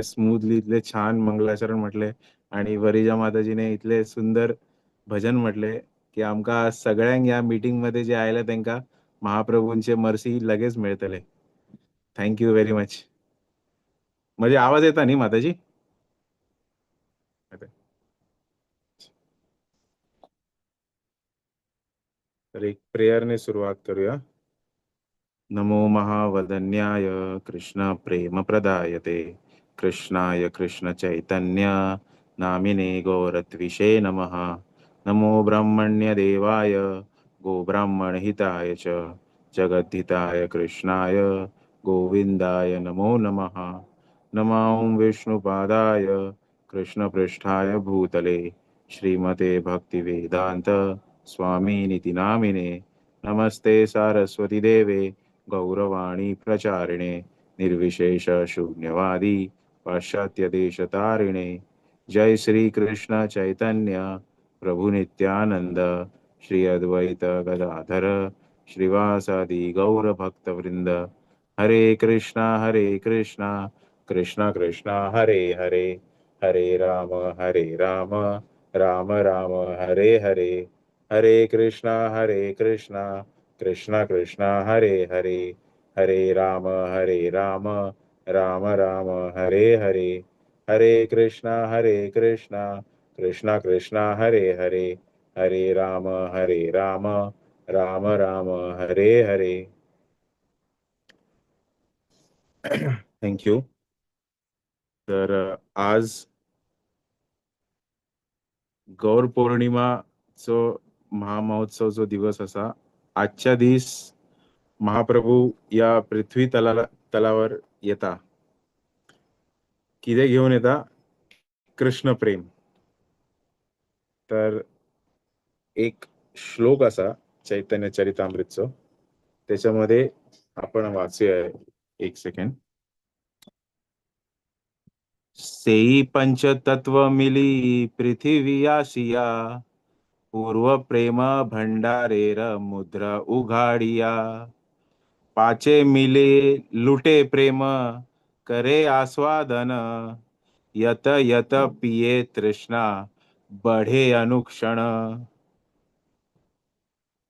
Smoothly, इतले छान मंगलाचरण म्हटले आणि वरिजा माताजीने इतले सुंदर भजन म्हटले की आमकां सगळ्यांक ह्या मिटींग मध्ये जे आयले तांकां महाप्रभूंचे मर्सी लगेच मेळटले. Thank you very much. म्हणजे आवाज येता न्ही माताजी? तर एक प्रेयरने सुरुवात करूया. नमो महावदन्याय कृष्ण प्रेम प्रदायते कृष्णाय कृष्ण चैतन्य नामिने गौरत्विषे नमः. नमो ब्रह्मण्य देवाय गोब्राह्मण हिताय च जगद्धिताय कृष्णाय गोविंदाय नमो नमः. नमो विष्णुपादाय कृष्णपृष्ठाय भूतले श्रीमते भक्तिवेदांत स्वामीनिति नामिने. नमस्ते सारस्वती देवे गौरवाणी प्रचारिणे निर्विशेष शून्यवादी पाश्चात्य देशतारिणे. जय श्री कृष्ण चैतन्य प्रभु नित्यानंद श्री अद्वैत गदाधर श्रीवासादि गौर भक्तवृंद. हरे कृष्णा कृष्णा कृष्णा हरे हरे, हरे राम राम राम राम हरे हरे. हरे कृष्णा कृष्णा कृष्णा हरे हरे, हरे राम राम राम हरे हरे. हरे कृष्णा कृष्णा कृष्णा हरे हरे, हरे राम राम राम हरे हरे. Thank you. तर आज गौर पौर्णिमाचो महामहोत्सवचो दिवस असा. आजच्या दीस महाप्रभू या पृथ्वी तलावर येता. कितें घेवन येता? कृष्ण प्रेम. तर एक श्लोक असा चैतन्य चरितामृतचो, त्याच्यामध्ये आपण वाचूया. एक सेकंड. सेई पंचतत्व मिली पृथ्वी आसिया, पूर्व प्रेम भंडारेर मुद्रा उघाडिया. पाचे मिले लुटे प्रेम करे आस्वादन, यत यत पिये तृष्णा बढे अनुक्षण.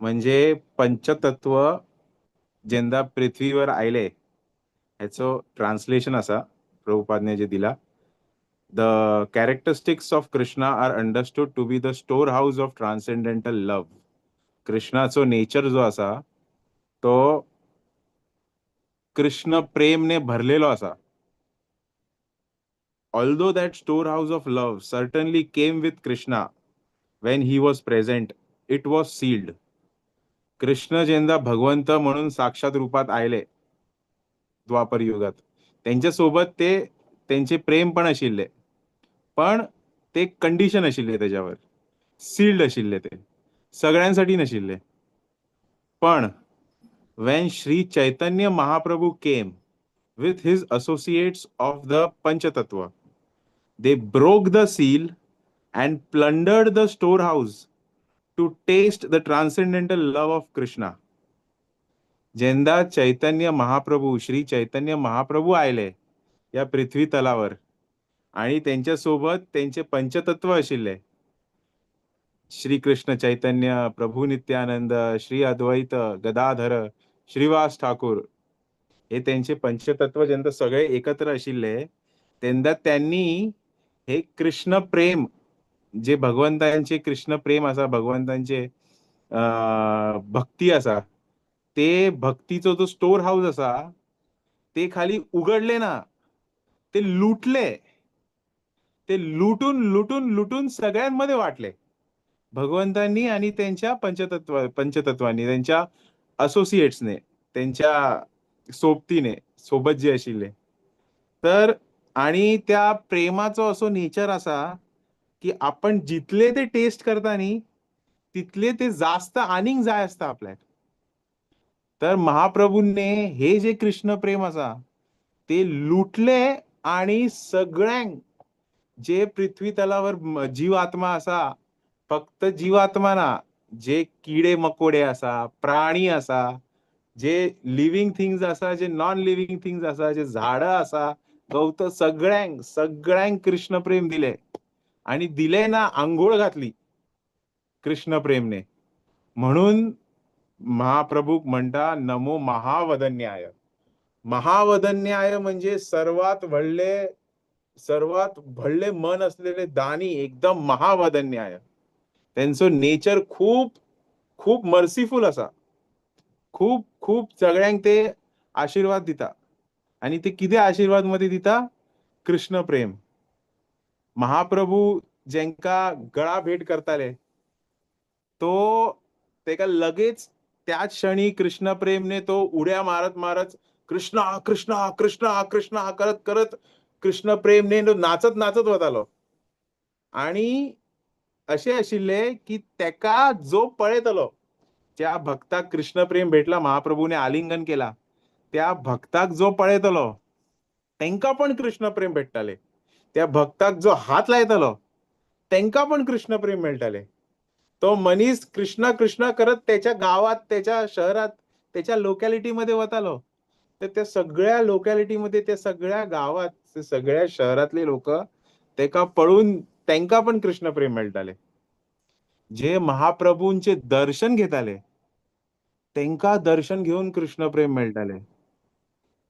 म्हणजे पंचतत्व जेन्ना पृथ्वीवर आयले ह्याचो ट्रान्सलेशन असा प्रभुपादने जे दिला. The characteristics of Krishna are understood to be the store house of transcendental love. कृष्णाचो नेचर जो असा तो कृष्ण प्रेमने भरलेलो असा. Although that storehouse of love certainly came with Krishna when he was present, it was sealed. Krishna जेन्ना भगवंत म्हणून साक्षात रूपात आयले द्वापर युगात, त्यांच्यासोबत ते त्यांचे प्रेम पण आशिल्ले, पण ते कंडिशन आशिल्ले, त्याच्यावर सील्ड आशिल्ले, ते सगळ्यांसाठी नाशिल्ले. पण when Shri Chaitanya Mahaprabhu came with his associates of the Panchatattva, they broke the seal and plundered the storehouse to taste the transcendental love of Krishna. जेन्ना चैतन्य महाप्रभू, श्री चैतन्य महाप्रभू आयले या पृथ्वी तलावर आणि त्यांच्या सोबत त्यांचे पंचतत्व आशिल्ले, श्री कृष्ण चैतन्य प्रभू नित्यानंद, श्री अद्वैत गदाधर, श्रीवास ठाकूर, हे त्यांचे पंचतत्व जेन्ना सगळे एकत्र आशिल्ले तेन्ना त्यांनी हे कृष्ण प्रेम, जे भगवंतांचे कृष्ण प्रेम आसा, भगवंतांचे भक्ती आसा, ते भक्तीचो जो स्टोर हाऊस आसा ते खाली उघडले ना, ते लुटले, ते लुटून लुटून लुटून सगळ्यांमध्ये वाटले भगवंतांनी आणि त्यांच्या पंचतत्वांनी, त्यांच्या असोसिएट्सने, त्यांच्या सोबतीने, सोबत जे आशिल्ले. तर आणि त्या प्रेमाचो असो नेचर आसा की आपण जितले ते टेस्ट करता न्ही तितले ते जास्त आनीक जाय आसता आपल्याक. तर महाप्रभूंनी हे जे कृष्ण प्रेम आसा ते लुटले आणि सगळ्यांक जे पृथ्वी तलावर जीवात्मा आसा, फक्त जीवात्मा ना, जे किडे मकोडे आसा, प्राणी आसा, जे लिव्हिंग थिंग्स आसा, जे नॉन लिव्हिंग थिंग्स आसा, जे झाडां आसा, गौतम, सगळ्यांक सगळ्यांक कृष्ण प्रेम दिले आणि दिले ना, आंघोळ घातली कृष्ण प्रेमने. म्हणून महाप्रभू म्हणता नमो महावदन्याय. महावदन्याय म्हणजे सर्वात व्हडले, सर्वात व्हडले मन असलेले दानी, एकदम महावदन्याय. त्यांचो नेचर खूप खूप मर्सीफुल असा, खूप खूप सगळ्यांक ते आशीर्वाद दिता. आणि ते कितें आशीर्वाद मध्ये दिता? कृष्ण प्रेम. महाप्रभू जेंका गळा भेट करताले तो तेका लगेच त्याच क्षणी कृष्ण प्रेमने तो उड्या मारत मारत कृष्णा कृष्णा कृष्णा कृष्णा करत करत कृष्ण प्रेमने तो नाचत नाचत वतालो. आणि अशें आशिल्ले की तेका जो पळयतलो, ज्या भक्ताक कृष्ण प्रेम भेटला, महाप्रभूने आलिंगन केला, त्या भक्ताक जो पळयतलो तेंका पण कृष्ण प्रेम भेटताले. त्या भक्ताक जो हात लायतलो तेंका पण कृष्ण प्रेम मेळटाले. तो मनीस कृष्णा कृष्णा करत त्याच्या गावात, त्याच्या शहरात, त्याच्या लोकॅलिटीमध्ये वतालो, तर त्या सगळ्या लोकॅलिटीमध्ये, त्या सगळ्या गावात, ते सगळ्या शहरातले लोक तेका पळून तेंका पण कृष्ण प्रेम मेळटाले. जे महाप्रभूंचे दर्शन घेताले तेंका दर्शन घेऊन कृष्ण प्रेम मेळटाले.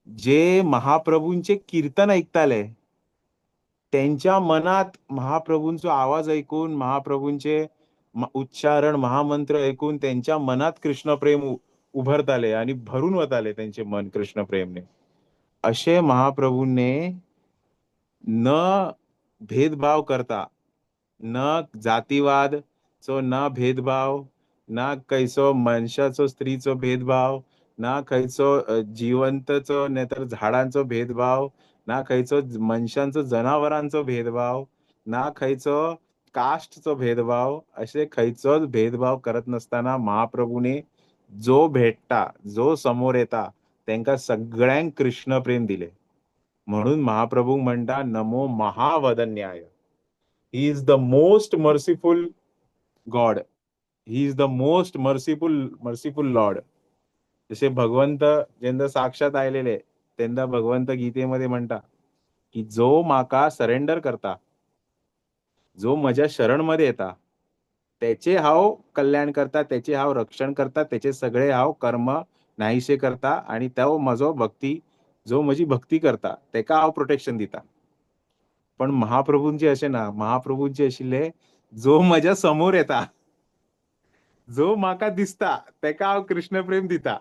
जे महाप्रभूंचे कीर्तन ऐकताले त्यांच्या मनात महाप्रभूंचो आवाज ऐकून, महाप्रभूंचे उच्चारण, महामंत्र ऐकून त्यांच्या मनात कृष्ण प्रेम उभरताले आणि भरून वताले त्यांचे मन कृष्ण प्रेमने. असे महाप्रभूंनी न भेदभाव करता, न जातीवाद चो न भेदभाव, ना खंयचो मनशाचो स्त्रीचो भेदभाव, ना खंयचो जिवंतचो नाही तर झाडांचो भेदभाव, ना खंयचो मनशांचो जनावरांचो भेदभाव, ना खंयचो कास्टचो भेदभाव, असे खंयचोच भेदभाव करत नसताना महाप्रभूने जो भेटता, जो समोर येता तेंका सगळ्यांक कृष्ण प्रेम दिले. म्हणून महाप्रभू म्हणता नमो महावदन्याय. He is the most merciful God, he is the most merciful merciful Lord. जसे भगवंत जेन्ना साक्षात आयलेले तेन्ना भगवंत गीतेमध्ये म्हणता की जो माका सरेंडर करता, जो म्हज्या शरण मध्ये येता, त्याचे हांव कल्याण करता, त्याचे हांव रक्षण करता, त्याचे सगळे हांव कर्म नाहीशे करता आणि तो म्हजो भक्ती, जो म्हजी भक्ती करता तेका हांव प्रोटेक्शन दिता. पण महाप्रभूंचे अशें ना, महाप्रभूंचे आशिल्ले जो म्हज्या समोर येता, जो म्हाका दिसता तेका हांव कृष्ण प्रेम दिता,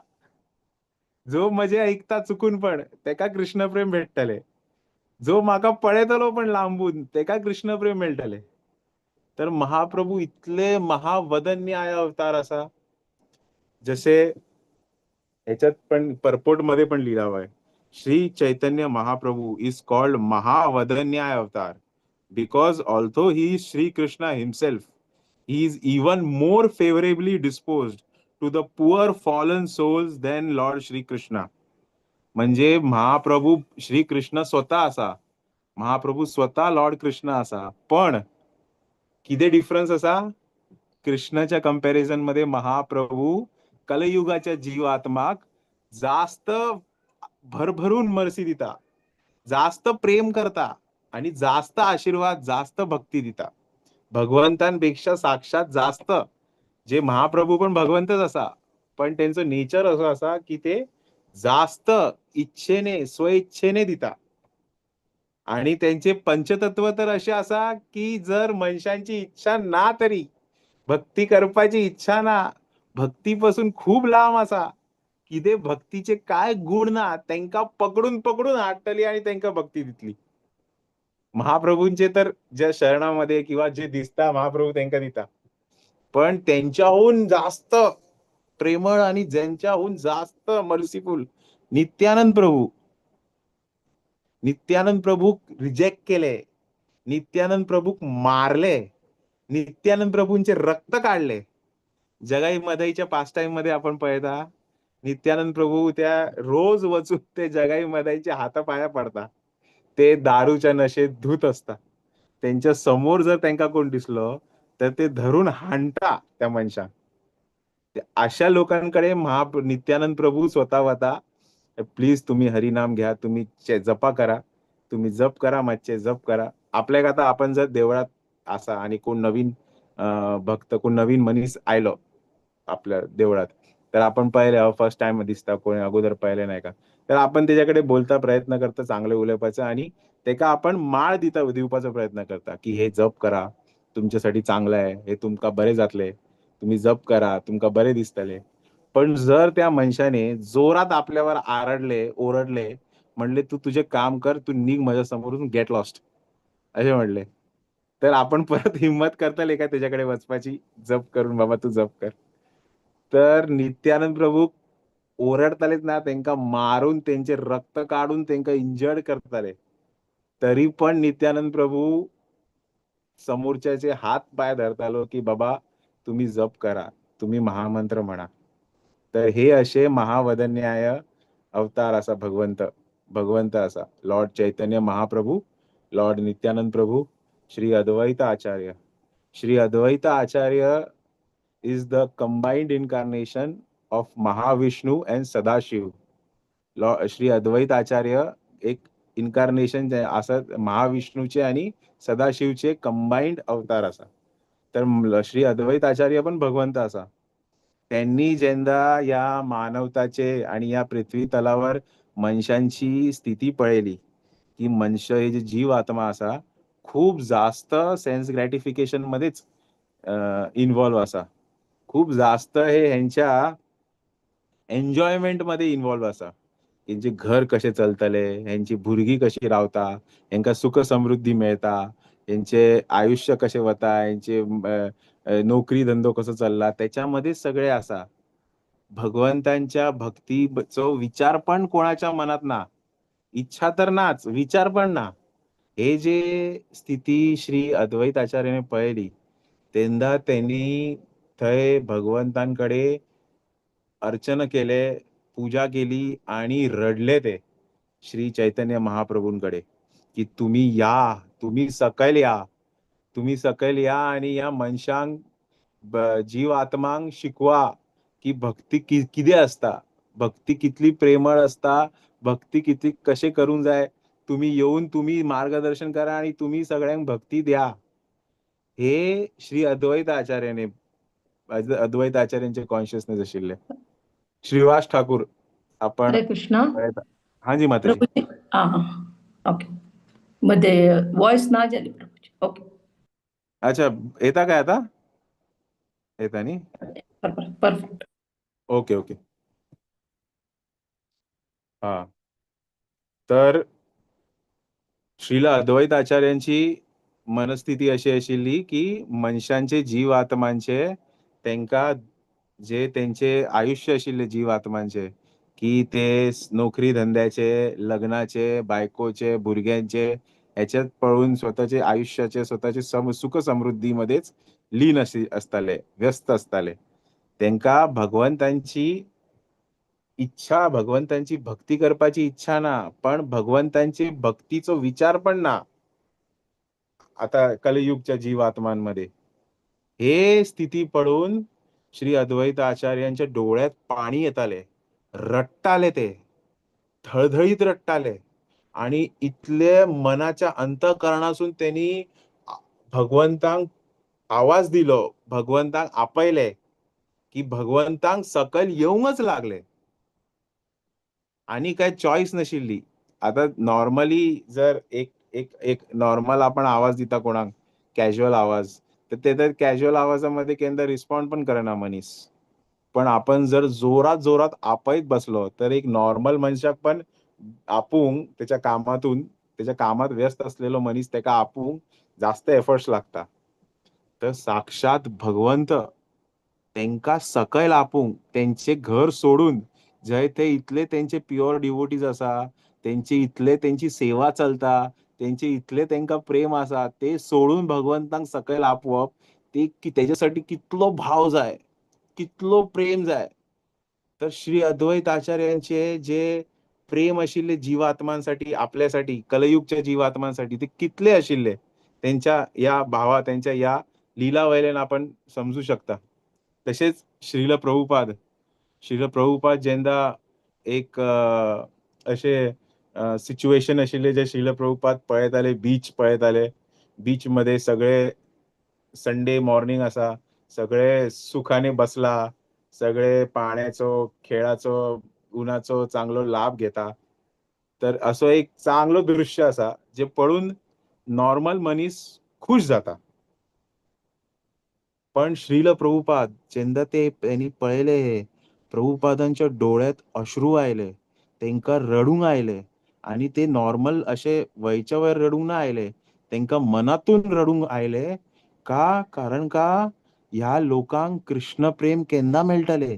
जो म्हजें ऐकता चुकून पण तेका कृष्ण प्रेम भेटतले, जो म्हाका पळयतलो पण लांबून तेका कृष्ण प्रेम मेळटले. तर महाप्रभू इतले महावदन्य अवतार असा. जसे ह्याच्यात पण परपोर्ट मध्ये पण लिहिला आहे, Shri Chaitanya Mahaprabhu is called Mahavadanya avatar because although he is Shri Krishna himself, he is even more favourably disposed to the poor fallen souls than Lord Shri Krishna. म्हणजे महाप्रभू श्री कृष्ण स्वतः असा, महाप्रभू स्वतः लॉर्ड कृष्ण असा, पण कितें डिफरन्स असा? कृष्णाच्या comparison मध्ये महाप्रभू कलयुगाच्या जीवात्माक जास्त भरभरून मर्सी दिता, जास्त प्रेम करता आणि जास्त आशीर्वाद, जास्त भक्ती दिता भगवंतांपेक्षा साक्षात जास्त. जे महाप्रभू पण भगवंतच असा, पण त्यांचं नेचर असं असा की ते जास्त इच्छेने, स्वइच्छेने दिता. आणि त्यांचे पंचतत्व तर असे असा की जर मनशांची इच्छा ना तरी, भक्ती करपाची इच्छा ना, भक्तीपासून खूप लांब असा, कितें भक्तीचे काय गुण ना, तेंका पकडून पकडून हाडटली आणि तेंका भक्ती दितली. महाप्रभूंचे तर ज्या शरणामध्ये किंवा जे दिसता महाप्रभू तेंका दिता, पण त्यांच्याहून जास्त प्रेमळ आणि ज्यांच्याहून जास्त मर्सीफुल नित्यानंद प्रभू. नित्यानंद प्रभू रिजेक्ट केले, नित्यानंद प्रभूक मारले, नित्यानंद प्रभूंचे रक्त काढले. जगाई मदाईच्या पास टाइम मध्ये आपण पळयता नित्यानंद प्रभू त्या रोज वचून ते जगाई मदाईच्या हातापाया पडता. ते दारूच्या नशेत धूत असता. त्यांच्या समोर जर त्यांका कोण दिसलो तर ते धरून हाणता त्या मनशाक. अशा लोकांकडे नित्यानंद प्रभू स्वतः वता, प्लीज तुम्ही हरिनाम घ्या, तुम्ही जपा करा, तुम्ही जप करा, मातशे जप करा. आपल्याक आतां आपण जर देवळात आसा आणि कोण नवीन भक्त, कोण नवीन मनीस आयलो आपल्या देवळात, तर आपण पळयले फर्स्ट टायम दिसता, कोणी अगोदर पळयलें नाही का, तर आपण तेच्या कडेन बोलता, प्रयत्न करता चांगले उलोवपाचो आणि तेका आपण माळ दिता, दिवपाचो प्रयत्न करता की हे जप करा, तुमच्यासाठी चांगलं आहे, हे तुमकां बरें जातलें, तुम्ही जप करा, तुमकां बरें दिसतलें. पण जर त्या मनशाने जोरात आपल्यावर आरडले, ओरडले, म्हणले तू तुझे काम कर, तू निघ माझ्या समोरून, गेट लॉस्ट असे म्हणले, तर आपण परत हिंमत करतले का त्याच्याकडे वचपाची, जप करून बाबा तू जप कर. तर नित्यानंद प्रभू ओरडतालेच ना, त्यांका मारून त्यांचे रक्त काढून त्यांका इंजर्ड करताले, तरी पण नित्यानंद प्रभू समोरच्याचे हात पाय धरतालो की बाबा तुम्ही जप करा, तुम्ही महामंत्र म्हणा. तर हे असे महावदन्याय अवतार असा भगवंत, भगवंत असा Lord Chaitanya Mahaprabhu, Lord Nityanand Prabhu, Shri Advaita Acharya. Shri Advaita Acharya is the combined incarnation of Mahavishnu and Sadashiv. Shri Advaita Acharya एक इन्कार्नेशन जे आसा महाविष्णूचे आणि सदाशिवचे कंबाईंड अवतार आसा. तर श्री अद्वैत आचार्य पण भगवंत आसा. त्यांनी जेन्ना या मानवताचे आणि या पृथ्वी तलावर मनशांची स्थिती पळयली की मनश हे जे जीव आत्मा आसा खूप जास्त सेन्स ग्रॅटिफिकेशन मध्येच इन्वॉल्व आसा, खूप जास्त हे हेंच्या एन्जॉयमेंट मध्ये इन्वॉल्व आसा. हेंचे घर कशें चलतले, हेंची भुरगीं कशी रावता, हेंकां सुख समृद्धी मेळटा, हेंचे आयुष्य कशें वता, हेंचे नोकरी धंदो कसो चल्ला, त्याच्यामध्ये सगळे आसा. भगवंतांच्या भक्तीचो विचार पण कोणाच्या मनात ना, इच्छा तर नाच, विचार पण ना. हे जे स्थिती श्री अद्वैत आचार्याने पळयली तेन्ना त्यांनी थंय भगवंतांकडे अर्चन केले, पूजा केली आणि रडले ते श्री चैतन्य महाप्रभूंकडे की तुम्ही या, तुम्ही सकयल या, तुम्ही सकयल या आणि या मनशांक जीव आत्मांक शिकवा की भक्ती कितें आसता, भक्ती कितली प्रेमळ आसता, भक्ती कितली कशें करूंक जाय, तुम्ही येऊन तुम्ही मार्गदर्शन करा आणि तुम्ही सगळ्यांक भक्ती द्या. हे श्री अद्वैत आचार्याने, अद्वैत आचार्यांचे कॉन्शियसनेस आशिल्ले. श्रीवास ठाकूर आपण. हरे कृष्णा. हा जी माताजी. प्रभूजी, हा हा ओके, मध्ये वॉइस ना जाली प्रभूजी. ओके. अच्छा, येता काय आता? येता न्ही? परफेक्ट. Okay okay. हा, तर श्रीला अद्वैत आचार्यांची मनस्थिती अशी आशिल्ली की मनशांचे जीव आत्मांचे तेंका जे तेंचे आयुष्य आशिल्ले जीव आत्मांचे की ते नोकरी धंद्याचे, लग्नाचे, बायकोचे, भुरग्यांचे ह्याच्यात पळून स्वतःचे आयुष्याचे, स्वतःचे सुख समृद्धीमध्येच लीन असताले, व्यस्त असताले. तेंका भगवंतांची इच्छा, भगवंतांची भक्ती करपाची इच्छा ना, पण भगवंतांची भक्तीचो विचार पण ना आता कलियुगच्या जीवात्मांमध्ये. हे स्थिती पळोवन श्री अद्वैत आचार्यांच्या डोळ्यात पाणी येताले, रडटाले ते, थळथळीत रडटाले आणि इतले मनाच्या अंतकरणासून त्यांनी भगवंतांक आवाज दिलो, भगवंतांक आपयले की भगवंतांक सकयल येवंकच लागले आणि काय चॉईस नाशिल्ली. आता नॉर्मली जर एक एक एक नॉर्मल आपण आवाज दिता कोणाक, कॅज्युअल आवाज, तर ते तर कॅज्युअल आवाजामध्ये केन्ना रिस्पॉन्ड पण करना मनीस. पण आपण जर जोरात जोरात आपयत बसलो तर एक नॉर्मल मनशाक पण आपूंक त्याच्या कामातून, त्याच्या कामात व्यस्त असलेलो मनीस तेका आपूंक जास्त एफर्ट्स लागता. तर साक्षात भगवंत तेंका सकयल आपूंक, तेंचे घर सोडून जंय ते इतले तेंचे प्युअर डिवोटीज आसा, तेंचे इतले तेंची सेवा चलता, तेंचे इतले तेंका प्रेम आसा, ते सोडून भगवंतांक सकयल आपोवप, ते तेच्यासाठी कितलो भाव जाय, कितलो प्रेम जाय. तर श्री अद्वैत आचार्यांचे जे प्रेम आशिल्ले जीवात्मांसाठी, आपल्यासाठी, कलयुगच्या जीवात्मांसाठी, ते कितले आशिल्ले तेंच्या या भावा, तेंच्या या लीला वयल्यान आपण समजू शकता. तशेंच श्रील प्रभुपाद, श्रील प्रभुपाद जेन्ना एक अशे सिच्युएशन आशिल्लें जे श्रील प्रभुपाद पळयताले, बीच पळयताले. बीच मध्ये सगळे संडे मॉर्निंग आसा, सगळे सुखाने बसला, सगळे पाण्याचो, खेळाचो, उन्हाचो चांगलो लाभ घेता. तर असो एक चांगलो दृश्य आसा जे पळोवन नॉर्मल मनीस खुश जाता. पण श्रील प्रभुपाद जेन्ना ते त्यांनी पळयले, हे प्रभुपादांच्या डोळ्यात अश्रू आयले, तेंका रडूंक आयले. आणि ते नॉर्मल असे वयच्या वयर रडूंक ना आयले, तेंका मनातून रडूंक आयले. का? कारण का ह्या लोकांक कृष्ण प्रेम केन्ना मेळटले?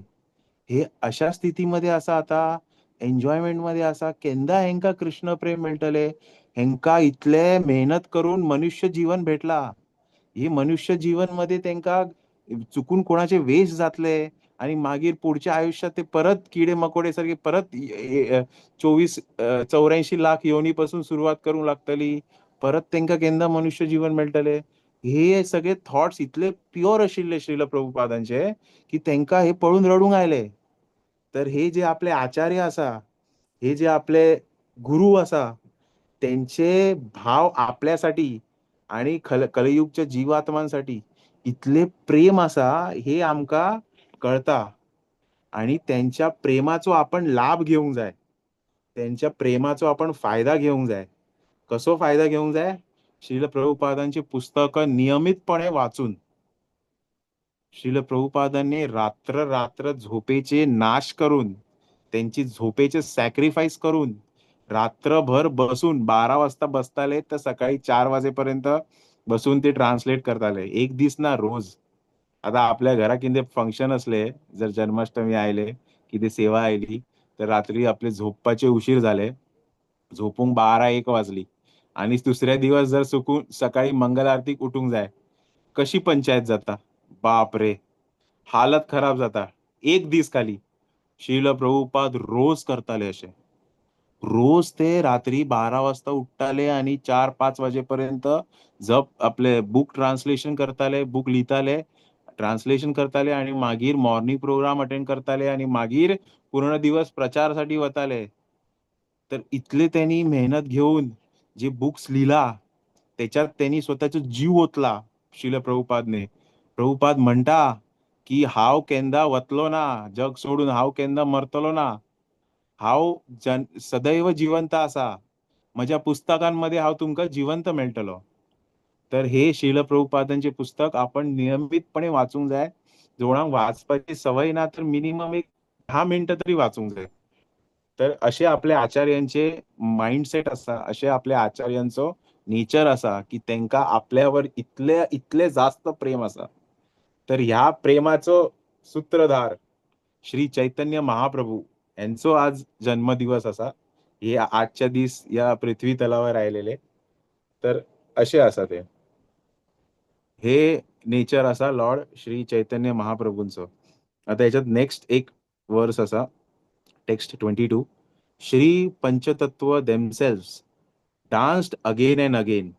हे अशा स्थितीमध्ये आसा, आता एन्जॉयमेंट मध्ये आसा, केन्ना हेंका कृष्ण प्रेम मेळटले? हेंका इतले मेहनत करून मनुष्य जीवन भेटला, हे मनुष्य जीवन मध्ये तेंका चुकून कोणाचे वेश जातले आणि मागीर पुढच्या आयुष्यात ते परत किडे मकोडे सारखे परत 24 84 लाख योनी पासून सुरुवात करूंक लागतली, परत तेंका केन्ना मनुष्य जीवन मेळटले? हे सगळे थॉट्स इतले प्युअर आशिल्ले श्रील प्रभुपादांचे की तेंका हे पळोवन रडूंक आयले. तर हे जे आपले आचार्य आसा, हे जे आपले गुरु आसा, त्यांचे भाव आपल्यासाठी आणि कलयुगच्या जीवात्मांसाठी इतले प्रेम आसा हे आमकां कळता. आणि त्यांच्या प्रेमाचो आपण लाभ घेवंक जाय, त्यांच्या प्रेमाचो आपण फायदा घेवंक जाय. कसो फायदा घेवंक जाय? श्रील प्रभुपादांची पुस्तकं नियमितपणे वाचून. श्रील प्रभुपादांनी रात्र रात्र झोपेचे नाश करून, त्यांची झोपेचे सॅक्रिफाईस करून, रात्रभर बसून 12 वाजता बसताले तर सकाळी 4 वाजेपर्यंत बसून ते ट्रान्सलेट करताले. एक दीस ना, रोज. आता आपल्या घरात कितें फंक्शन असले, जर जन्माष्टमी आयले, कितें सेवा आयली, तर रात्री आपले झोपपाचे उशीर झाले, झोपूंक 12-1 वाजली आणि दुसऱ्या दिवस जर चुकून सकाळी मंगल आरतीक उठूंक जाय, कशी पंचायत जाता, बाप रे, हालत खराब जाता. एक दीस खाली श्रील प्रभुपाद रोज करताले अशे. रोज ते रात्री 12 वाजता उठताले आणि 4-5 वाजेपर्यंत जप आपले बुक ट्रान्सलेशन करताले, बुक लिहिताले, ट्रान्सलेशन करताले आणि मागीर मॉर्निंग प्रोग्राम अटेंड करताले आणि मागीर पूर्ण दिवस प्रचारासाठी वताले. तर इतले त्यांनी मेहनत घेऊन जे बुक्स लिहिला त्याच्यात त्यांनी स्वतःचा जीव ओतला. श्रील प्रभुपादने, प्रभुपाद म्हणता की हांव केन्ना वतलो ना जग सोडून, हांव केन्ना मरतलो ना, हांव जन सदैव जिवंत आसा, म्हज्या पुस्तकांमध्ये हांव तुमकां जिवंत मेळटलो. तर हे श्रील प्रभुपादांचे पुस्तक आपण नियमितपणे वाचूंक जाय. कोणाक वाचपाची सवय ना तर मिनिमम एक 10 मिनटं तरी वाचूंक जाय. तर असे आपल्या आचार्यांचे माइंडसेट आसा, असे आपल्या आचार्यांचो नेचर आसा की तेंका आपल्यावर इतले इतले जास्त प्रेम आसा. तर ह्या प्रेमाचो सूत्रधार श्री चैतन्य महाप्रभू यांचो आज जन्मदिवस आसा. हे आजच्या दीस या पृथ्वी तलावर आयलेले. तर असे आसा ते, हे नेचर आसा लॉर्ड श्री चैतन्य महाप्रभूंचो. आता ह्याच्यात नेक्स्ट एक वर्स आसा, text 22. Shri Panchatattva themselves danced again and again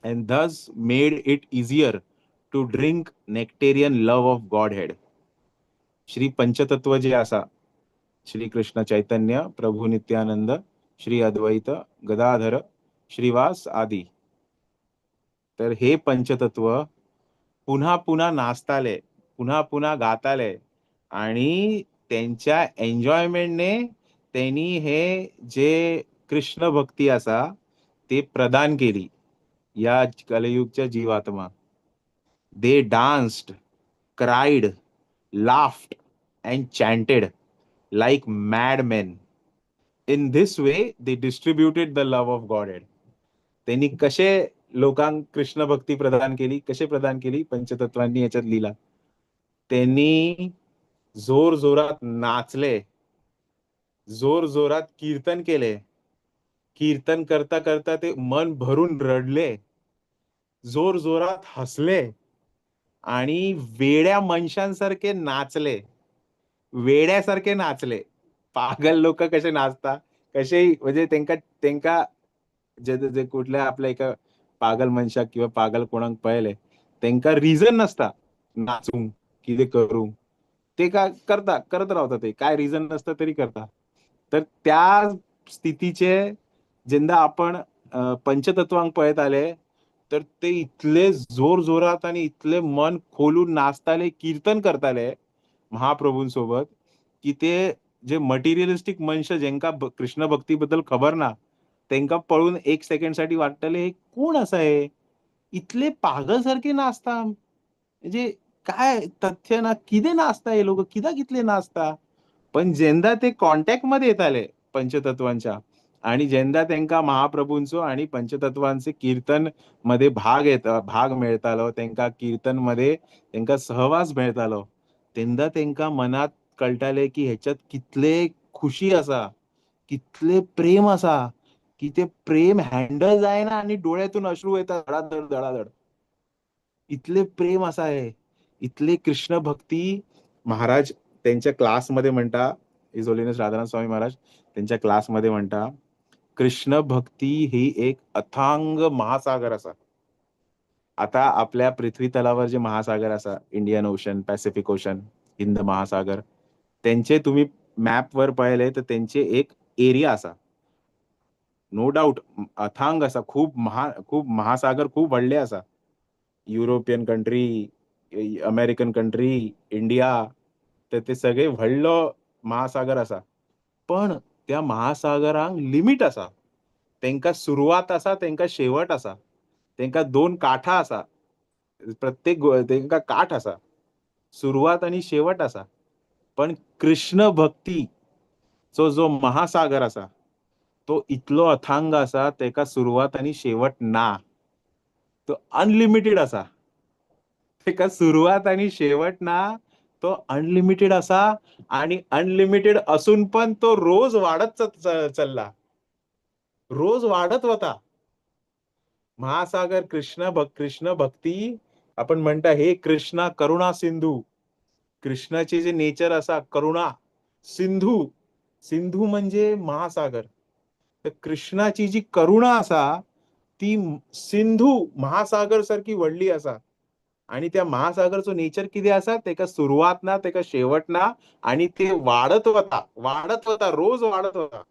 and thus made it easier to drink nectarian love of Godhead. Shri पंचतत्व जे आसा, श्री कृष्ण चैतन्य प्रभू नित्यानंद, श्री अद्वैत गदाधर, श्रीवास आदी, तर हे पंचतत्व पुन्हा पुन्हा नाचताले, पुन्हा पुन्हा गाताले आणि त्यांच्या एन्जॉयमेंटने त्यांनी हे जे कृष्ण भक्ती आसा ते प्रदान केली या कलयुगच्या जीवात्मा. They danced, cried, laughed and chanted like mad men. In this way they distributed the love of Godhead. त्यांनी कसे लोकांक कृष्ण भक्ती प्रदान केली, कसे प्रदान केली पंचतत्वांनी याच्यात लिहिला. त्यांनी जोर जोरात नाचले, जोर जोरात कीर्तन केले, कीर्तन करता करता ते मन भरून रडले, जोर जोरात हसले आणि वेड्या मनशांसारखे नाचले, वेड्यासारखे नाचले. पागल लोक कसे नाचता कसे, म्हणजे तेंका तेंका जे जे कुठल्या आपल्या एका पागल मनशाक किंवा पागल कोणाक पळयले, तेंका रिझन नसता नाचूंक, कितें करूंक, ते का करता, करत रावता, ते काय रिझन नसता तरी करता. तर त्या स्थितीचे जेन्ना आपण पंचतत्वांक पळयताले तर ते इतले जोर जोरात आणि इतले मन खोलून नाचताले, कीर्तन करताले महाप्रभूंसोबत की ते जे मटेरियलिस्टीक मनशां जेंका कृष्ण भक्ती बद्दल खबर ना तेंका पळोवन एक सेकंड साठी वाटतले हे कोण आसा, हे इतले पागल सारखे नाचता, म्हणजे काय तथ्य ना, कितें नाचता हे लोक, कित्याक इतले नाचता. पण जेन्ना ते कॉन्टॅक्ट मध्ये येताले पंचतत्वांच्या आणि जेन्ना तेंका महाप्रभूंचो आणि पंचतत्वांचे कीर्तन मध्ये भाग मेळतालो, तेंका कीर्तन मध्ये तेंका सहवास मेळतालो, तेन्ना तेंका मनात कळटाले की हेच्यात कितले खुशी आसा, कितले प्रेम आसा, की ते प्रेम हँडल जायना आणि डोळ्यातून अश्रू येतात धडाधड धडाधड, इतले प्रेम आसा हे, इतले कृष्ण भक्ती. महाराज त्यांच्या क्लासमध्ये म्हणता, his holiness Radhanath Swami Maharaj त्यांच्या क्लासमध्ये म्हणता, कृष्ण भक्ती ही एक अथांग महासागर असा. आता आपल्या पृथ्वी तलावर जे महासागर असा, Indian ocean, Pacific ocean, Hind महासागर, त्यांचे तुम्ही मॅपवर पळयले तर त्यांचे एक एरिया असा, नो डाऊट अथांग असा, खूप महासागर खूप व्हडले असा, European country, American country, India, तर ते सगळे व्हडलो महासागर असा. पण त्या महासागरांक लिमीट असा, तेंका सुरवात असा, तेंका शेवट असा, तेंका दोन काठा असा, प्रत्येक तेंका काठ असा, सुरवात आणि शेवट असा. पण कृष्ण भक्तीचो जो महासागर असा तो इतलो अथांग असा, तेका सुरवात आणि शेवट ना, तो अनलिमिटेड असा, तेका सुरवात आणि शेवट ना, तो अनलिमिटेड असा. आणि अनलिमिटेड असून पण तो रोज वाढत चलला, रोज वाढत होता महासागर. कृष्ण भक्ती आपण म्हणता हे कृष्णा करुणा सिंधू, कृष्णाचे जे नेचर असा करुणा सिंधू, सिंधू म्हणजे महासागर, तर कृष्णाची जी करुणा असा ती सिंधू महासागर सारखी व्हडली असा. आणि त्या महासागरचो नेचर कितें आसा, तेका सुरवात ना, तेका शेवट ना, आणि ते वाढत वता, वाढत वता, रोज वाढत वता.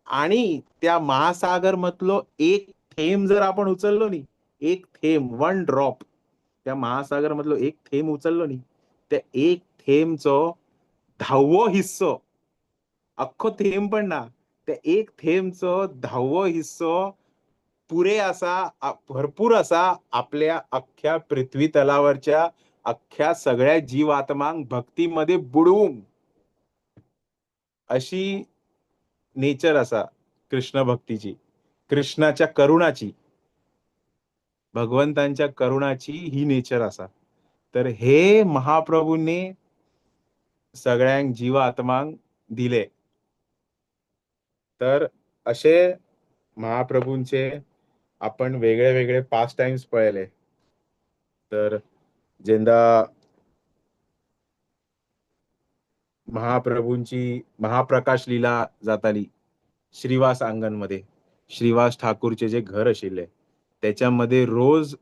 आणि त्या महासागर मधलो एक थेंब जर आपण उचललो न्ही, एक थेंब, वन ड्रॉप, त्या महासागर मधलो एक थेंब उचललो न्ही, त्या एक थेंबचो धावो हिस्सो, अख्खो थेंब पण ना, त्या एक थेंबचो धावो हिस्सो पुरे असा, भरपूर असा आपल्या अख्ख्या पृथ्वी तलावरच्या अख्ख्या सगळ्या जीवात्मांक भक्तीमध्ये बुडवून अशी नेचर असा कृष्ण भक्तीची, कृष्णाच्या करुणाची, भगवंतांच्या करुणाची ही नेचर असा. तर हे महाप्रभूंनी सगळ्यांक जीवात्मांक दिले. तर असे महाप्रभूंचे आपण वेगळे वेगळे पास टाइम्स पळयले. तर जेन्ना महाप्रभूंची महाप्रकाश लीला जाताली श्रीवास आंगणमध्ये, श्रीवास ठाकूरचे जे घर आशिल्ले त्याच्यामध्ये रोज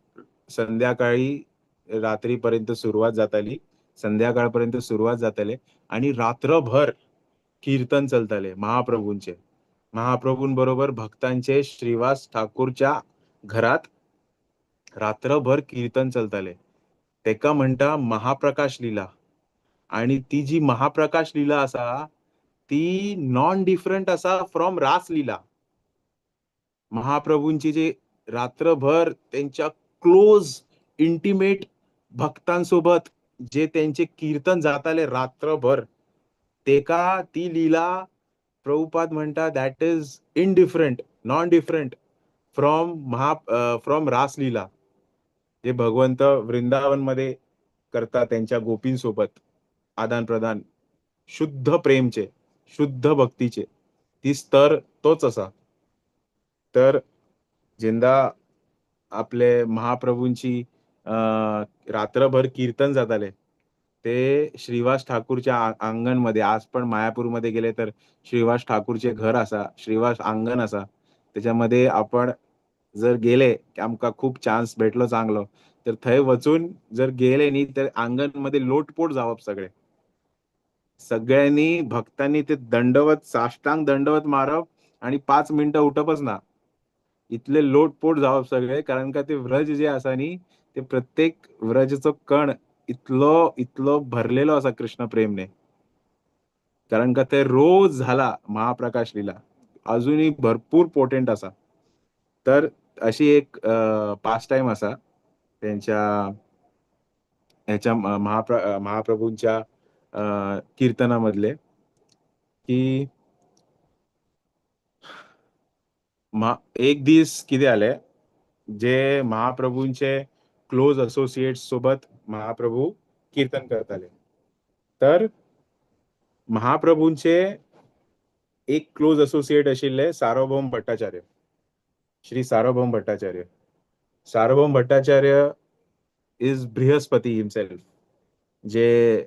संध्याकाळी रात्रीपर्यंत सुरुवात जाताली, संध्याकाळपर्यंत सुरुवात जाताले आणि रात्रभर कीर्तन चलताले महाप्रभूंचे. महाप्रभूंबरोबर भक्तांचे श्रीवास ठाकूरच्या घरात रात्रभर कीर्तन चलताले. तेका म्हणटा महाप्रकाश लीला. आणि ती जी महाप्रकाश लीला आसा ती नॉन डिफरंट आसा फ्रॉम रास लीला. महाप्रभूंची जे रात्रभर त्यांच्या क्लोज इंटिमेट भक्तांसोबत जे त्यांचे कीर्तन जाताले रात्रभर, तेका ती लीला प्रभुपाद म्हणटा that is indifferent, non different from Raslila, जे भगवंत वृंदावन मध्ये करता त्यांच्या गोपींसोबत आदान प्रदान शुद्ध प्रेमचे, शुद्ध भक्तीचे, ती स्तर तोच असा. तर जेन्ना आपले महाप्रभूंची रात्रभर कीर्तन जाताले ते श्रीवास ठाकूरच्या आंगणमध्ये, आज पण मायापूरमध्ये गेले तर श्रीवास ठाकूरचे घर असा, श्रीवास आंगण असा, त्याच्यामध्ये आपण जर गेले की आमका खूप चान्स भेटलो चांगलो, तर थंय वचून जर गेले न्ही तर आंगणमध्ये लोटपोट जावप, सगळे सगळ्यांनी भक्तांनी ते दंडवत साष्टांग दंडवत मारप आणि 5 मिनटं उठपच ना. इतले लोटपोट जावप सगळे, कारण का ते व्रज जे आसा न्ही, ते प्रत्येक व्रजचो कण इतलो इतलो भरलेलो आसा कृष्ण प्रेमने. कारण का ते रोज झाला महाप्रकाश लीला, अजूनही भरपूर पोटेंट आसा. तर अशी एक पास टाइम आसा त्यांच्या ह्याच्या महाप्रभूंच्या कीर्तनामधले, की एक दीस कितें जालें, जे महाप्रभूंचे क्लोज असोसिएट्स सोबत महाप्रभू कीर्तन करताले. तर महाप्रभूंचे एक क्लोज असोसिएट आशिल्ले सार्वभौम भट्टाचार्य, श्री सार्वभौम भट्टाचार्य. सार्वभौम भट्टाचार्य is Brihaspati himself, जे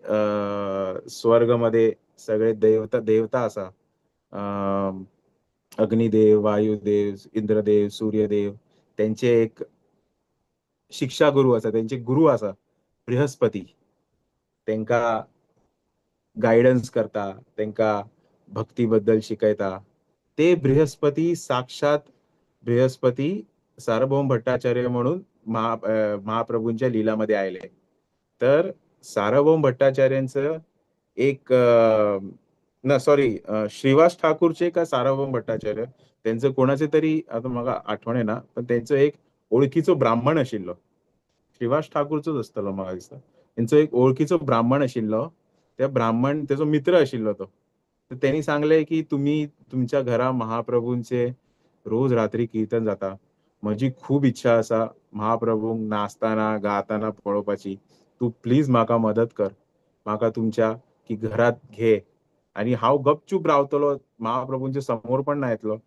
स्वर्गमध्ये सगळे देवता देवता आसा, अग्निदेव, वायुदेव, इंद्रदेव, सूर्यदेव, त्यांचे एक शिक्षा गुरु आसा, त्यांचे गुरु आसा बृहस्पती. तेंका गायडन्स करता, तेंका भक्ती बद्दल शिकयता. ते बृहस्पती साक्षात बृहस्पती सार्वभौम भट्टाचार्य म्हणून महाप्रभूंच्या लीलामध्ये आयले. तर सार्वभौम भट्टाचार्यांचं एक ना सॉरी श्रीवास ठाकूरचे का सार्वभौम भट्टाचार्य त्यांचं कोणाचे तरी आता म्हाका आठवण येना, पण त्यांचो एक ओळखीचो ब्राह्मण आशिल्लो, श्रीवास ठाकूरचोच आसतलो म्हाका दिसता. तेंचो एक ओळखीचो ब्राह्मण आशिल्लो, त्या ब्राह्मण तेजो मित्र आशिल्लो तो. तर त्यांनी सांगले की तुम्ही तुमच्या घरा महाप्रभूंचे रोज रात्री कीर्तन जाता, म्हजी खूब इच्छा आसा महाप्रभूंक नाचताना गाताना पळोवपाची, तूं प्लीज म्हाका मदत कर, म्हाका तुमच्या की घरात घे आणि हांव गपचूप रावतलो, महाप्रभूंच्या समोर पण ना येतलो,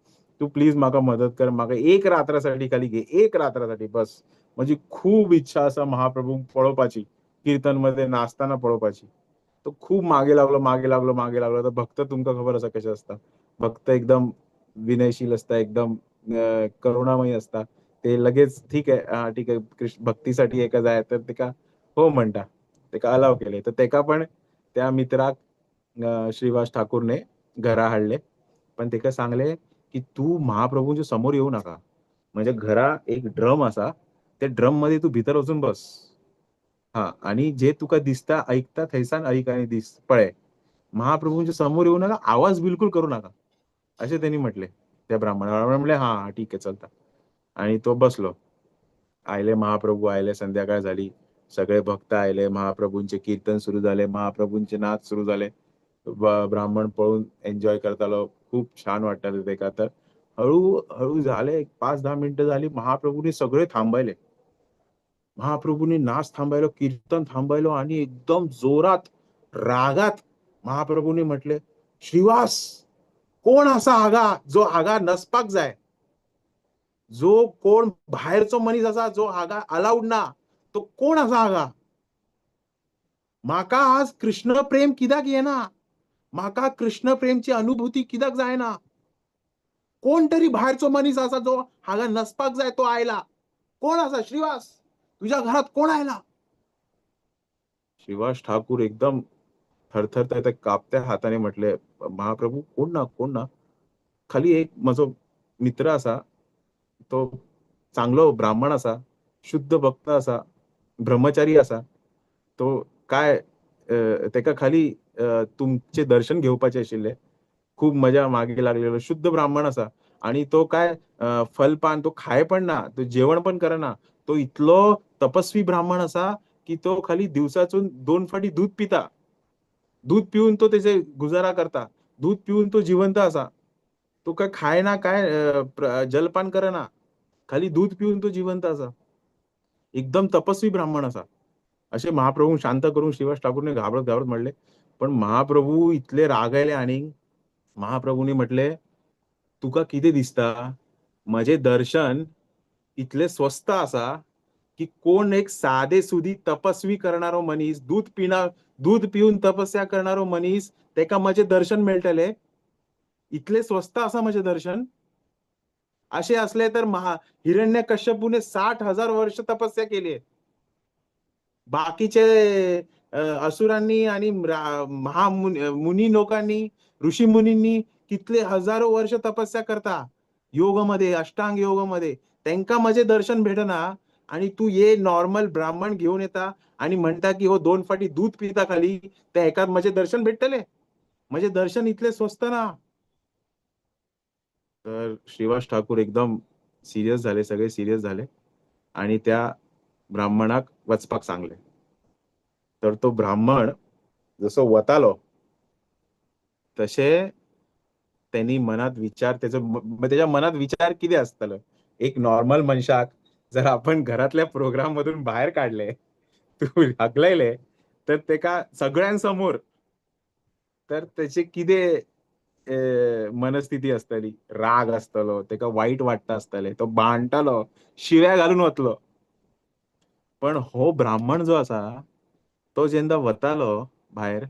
तूं प्लीज म्हाका मदत कर, म्हाका एक रात्रासाठी खाली घे, एक रात्रासाठी बस, म्हजी खूब इच्छा आसा महाप्रभूंक पळोवपाची, कीर्तन मध्ये नाचताना पळोवपाची. तो खूब मागे लागलो, मागे लागलो, मागे लागलो. तर भक्त तुमकां खबर आसा कशें आसता, भक्त एकदम विनयशील आसता, एकदम करुणामयी आसता. ते लगेच ठीक आहे, हा ठीक आहे, कृष्ण भक्तीसाठी एका जाय तर तेका हो म्हणटा, तेका अलाव केले. तर तेका पण त्या मित्राक श्रीवास ठाकूरने घरा हाडले, पण तेका सांगले की तू महाप्रभूंच्या समोर येऊ नका, म्हणजे घरा एक ड्रम आसा, त्या ड्रम मध्ये तू भितर वचून बस, हा, आणि जे तुका दिसता ऐकता थंयसान ऐक आणि दिस पळय, महाप्रभूंच्या समोर येऊ नका, आवाज बिलकुल करू नका, असे त्यांनी म्हटले त्या ब्राह्मणाला. म्हणले हा हा ठीक आहे चलता. आणि तो बसलो. आयले महाप्रभू आयले, संध्याकाळ झाली, सगळे भक्त आयले, महाप्रभूंचे कीर्तन सुरू झाले, महाप्रभूंचे नाच सुरू झाले. ब्राह्मण पळून एन्जॉय करतालो, खूप छान वाटताले तेका. तर हळू हळू झाले, 5-10 मिनिटं झाली, महाप्रभूंनी सगळे थांबयले, महाप्रभूंनी नाच थांबयलो, कीर्तन थांबयलो आणि एकदम जोरात रागात महाप्रभूंनी म्हटले, श्रीवास कोण आसा हागा जो हागा नसपाक जाय, जो कोण भायरचो मनीस आसा जो हागा अलाउड ना, तो कोण आसा हागा? म्हाका आज कृष्ण प्रेम कित्याक येना, म्हाका कृष्ण प्रेमची अनुभूती कित्याक जायना? कोण तरी भायरचो मनीस आसा जो हांगा नसपाक जाय, तो आयला. कोण आसा श्रीवास, तुझ्या घरात कोण आयला? श्रीवास ठाकूर एकदम थरथरता त्या कापत्या हाताने म्हटले, महाप्रभू कोण ना, कोण ना, खाली एक म्हजो मित्र आसा, तो चांगलो ब्राह्मण आसा, शुद्ध भक्त आसा, ब्रह्मचारी आसा, तो काय तेका खाली तुमचे दर्शन घेवपाचे आशिल्ले, खूब मजा मागे लागलेलो, शुद्ध ब्राह्मण आसा, आणि तो काय फलपान तो खाय पण ना, तो जेवण पण करना, तो इतलो तपस्वी ब्राह्मण आसा की तो खाली दिवसातून 2 फाटी दूध पिता, दूध पिऊन तो त्याचे गुजारा करता, दूध पिऊन तो जिवंत आसा, तो काय खायना काय जलपान करना, खाली दूध पिऊन तो जिवंत आसा, एकदम तपस्वी ब्राह्मण आसा. असे महाप्रभू शांत करून श्रीवास ठाकूरने घाबरत घाबरत म्हणले. पण महाप्रभू इतले रागायले आणि महाप्रभूंनी म्हटले, तुका कितें दिसता, म्हजें दर्शन इतले स्वस्त आसा की कोण एक साधे सुदी तपस्वी करणारो मनीस, दूध पिवन तपस्या करणारो मनीस, तेका म्हजें दर्शन मेळटलें, इतले स्वस्त आसा म्हजें दर्शन? असे असले तर हिरण्यकश्यपूने 60,000 वर्ष तपस्या केली, बाकीचे असुरांनी आणि मुनी लोकांनी, ऋषी मुनींनी कितले हजारो वर्ष तपस्या करता योगमध्ये, अष्टांग योगमध्ये, तेंका म्हजें दर्शन भेटना आणि तू ये नॉर्मल ब्राह्मण घेऊन येता आणि म्हणता की हो 2 फाटी दूध पिता खाली, त्या एकात म्हजें दर्शन भेटतले? म्हजें दर्शन इतले स्वस्त ना. तर श्रीवास ठाकूर एकदम सिरियस झाले, सगळे सिरियस झाले आणि त्या ब्राह्मणाक वचपाक सांगले. तर तो ब्राह्मण जसो वतालो तशे त्यांनी मनात विचार, त्याचो त्याच्या मनात विचार कितें आसतलो? एक नॉर्मल मनशाक जर आपण घरातल्या प्रोग्राम मधून बाहेर काढले, तू हकलयले, तर तेका सगळ्यांसमोर तर त्याचे कितें मनस्थिती आसतली? राग आसतलो, तेका वाईट वाटता आसतले, तो भांडटलो, शिव्या घालून वतलो. पण हो ब्राह्मण जो आसा तो जेन्ना वतालो भायर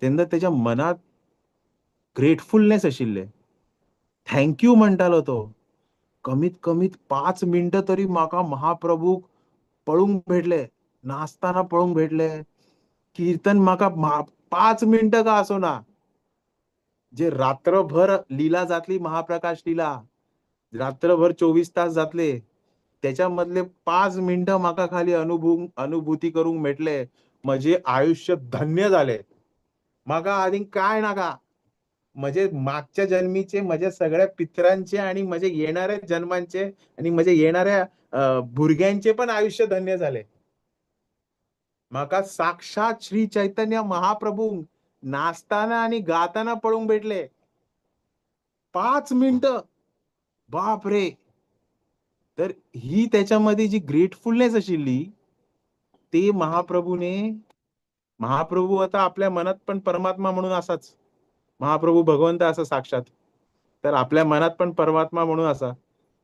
तेन्ना तेच्या मनात ग्रेटफुलनेस आशिल्ले, thank you म्हणटालो तो. कमीत कमीत 5 मिनटं तरी म्हाका महाप्रभूक पळोवंक भेटले, नाचताना पळोवंक भेटले, कीर्तन म्हाका 5 मिनटं का असोना, जे रात्रभर लीला जातली, महाप्रकाश लीला रात्रभर 24 तास जातले, त्याच्यामधले 5 मिनटं म्हाका खाली अनुभूती करूंक मेळटले, म्हजे आयुष्य धन्य जाले. म्हाका आनीक काय नाका, म्हजे मागच्या जन्मीचे, म्हज्या सगळ्या पितरांचे आणि म्हजे येणाऱ्या जन्मांचे आणि म्हजे येणाऱ्या भुरग्यांचे पण आयुष्य धन्य झाले. म्हाका साक्षात श्री चैतन्य महाप्रभू नाचताना आणि गाताना पळोवंक भेटले 5 मिनटं. बाप रे. तर ही त्याच्यामध्ये जी ग्रेटफुलनेस आशिल्ली ते महाप्रभूने, महाप्रभू आता आपल्या मनात पण परमात्मा म्हणून असाच, महाप्रभू भगवंत असा साक्षात, तर आपल्या मनात पण परमात्मा म्हणून असा,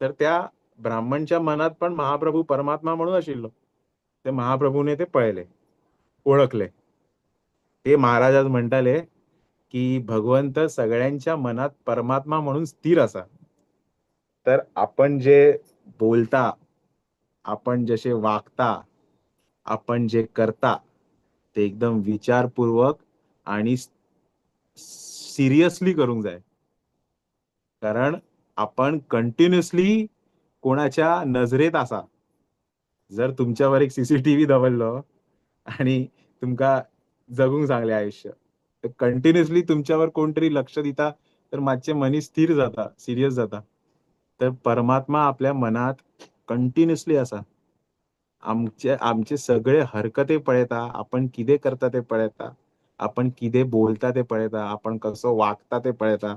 तर त्या ब्राह्मणच्या मनात पण महाप्रभू परमात्मा म्हणून आशिल्लो. ते महाप्रभूने ते पळयले, ओळखले. ते महाराज आज म्हणटाले की भगवंत सगळ्यांच्या मनात परमात्मा म्हणून स्थिर असा. तर आपण जे बोलता, आपण जसे वागता, आपण जे करता ते एकदम विचारपूर्वक आणि सिरियसली करूंक जाय. कारण आपण कंटिन्युअसली कोणाच्या नजरेत आसा. जर तुमच्यावर एक सीसीटीव्ही दवरलो आणि तुमका जगूंक सांगले आयुष्य, तर कंटिन्युअसली तुमच्यावर कोणतरी लक्ष दिता, तर मातशें मनीस स्थिर जाता, सिरियस जाता. तर परमात्मा आपल्या मनात कंटिन्युअसली आसा. आमचे आमचे सगळे हरकते पळयता, आपण कितें करता ते पळयता, आपण कितें बोलता ते पळयता, आपण कसो वागता ते पळयता,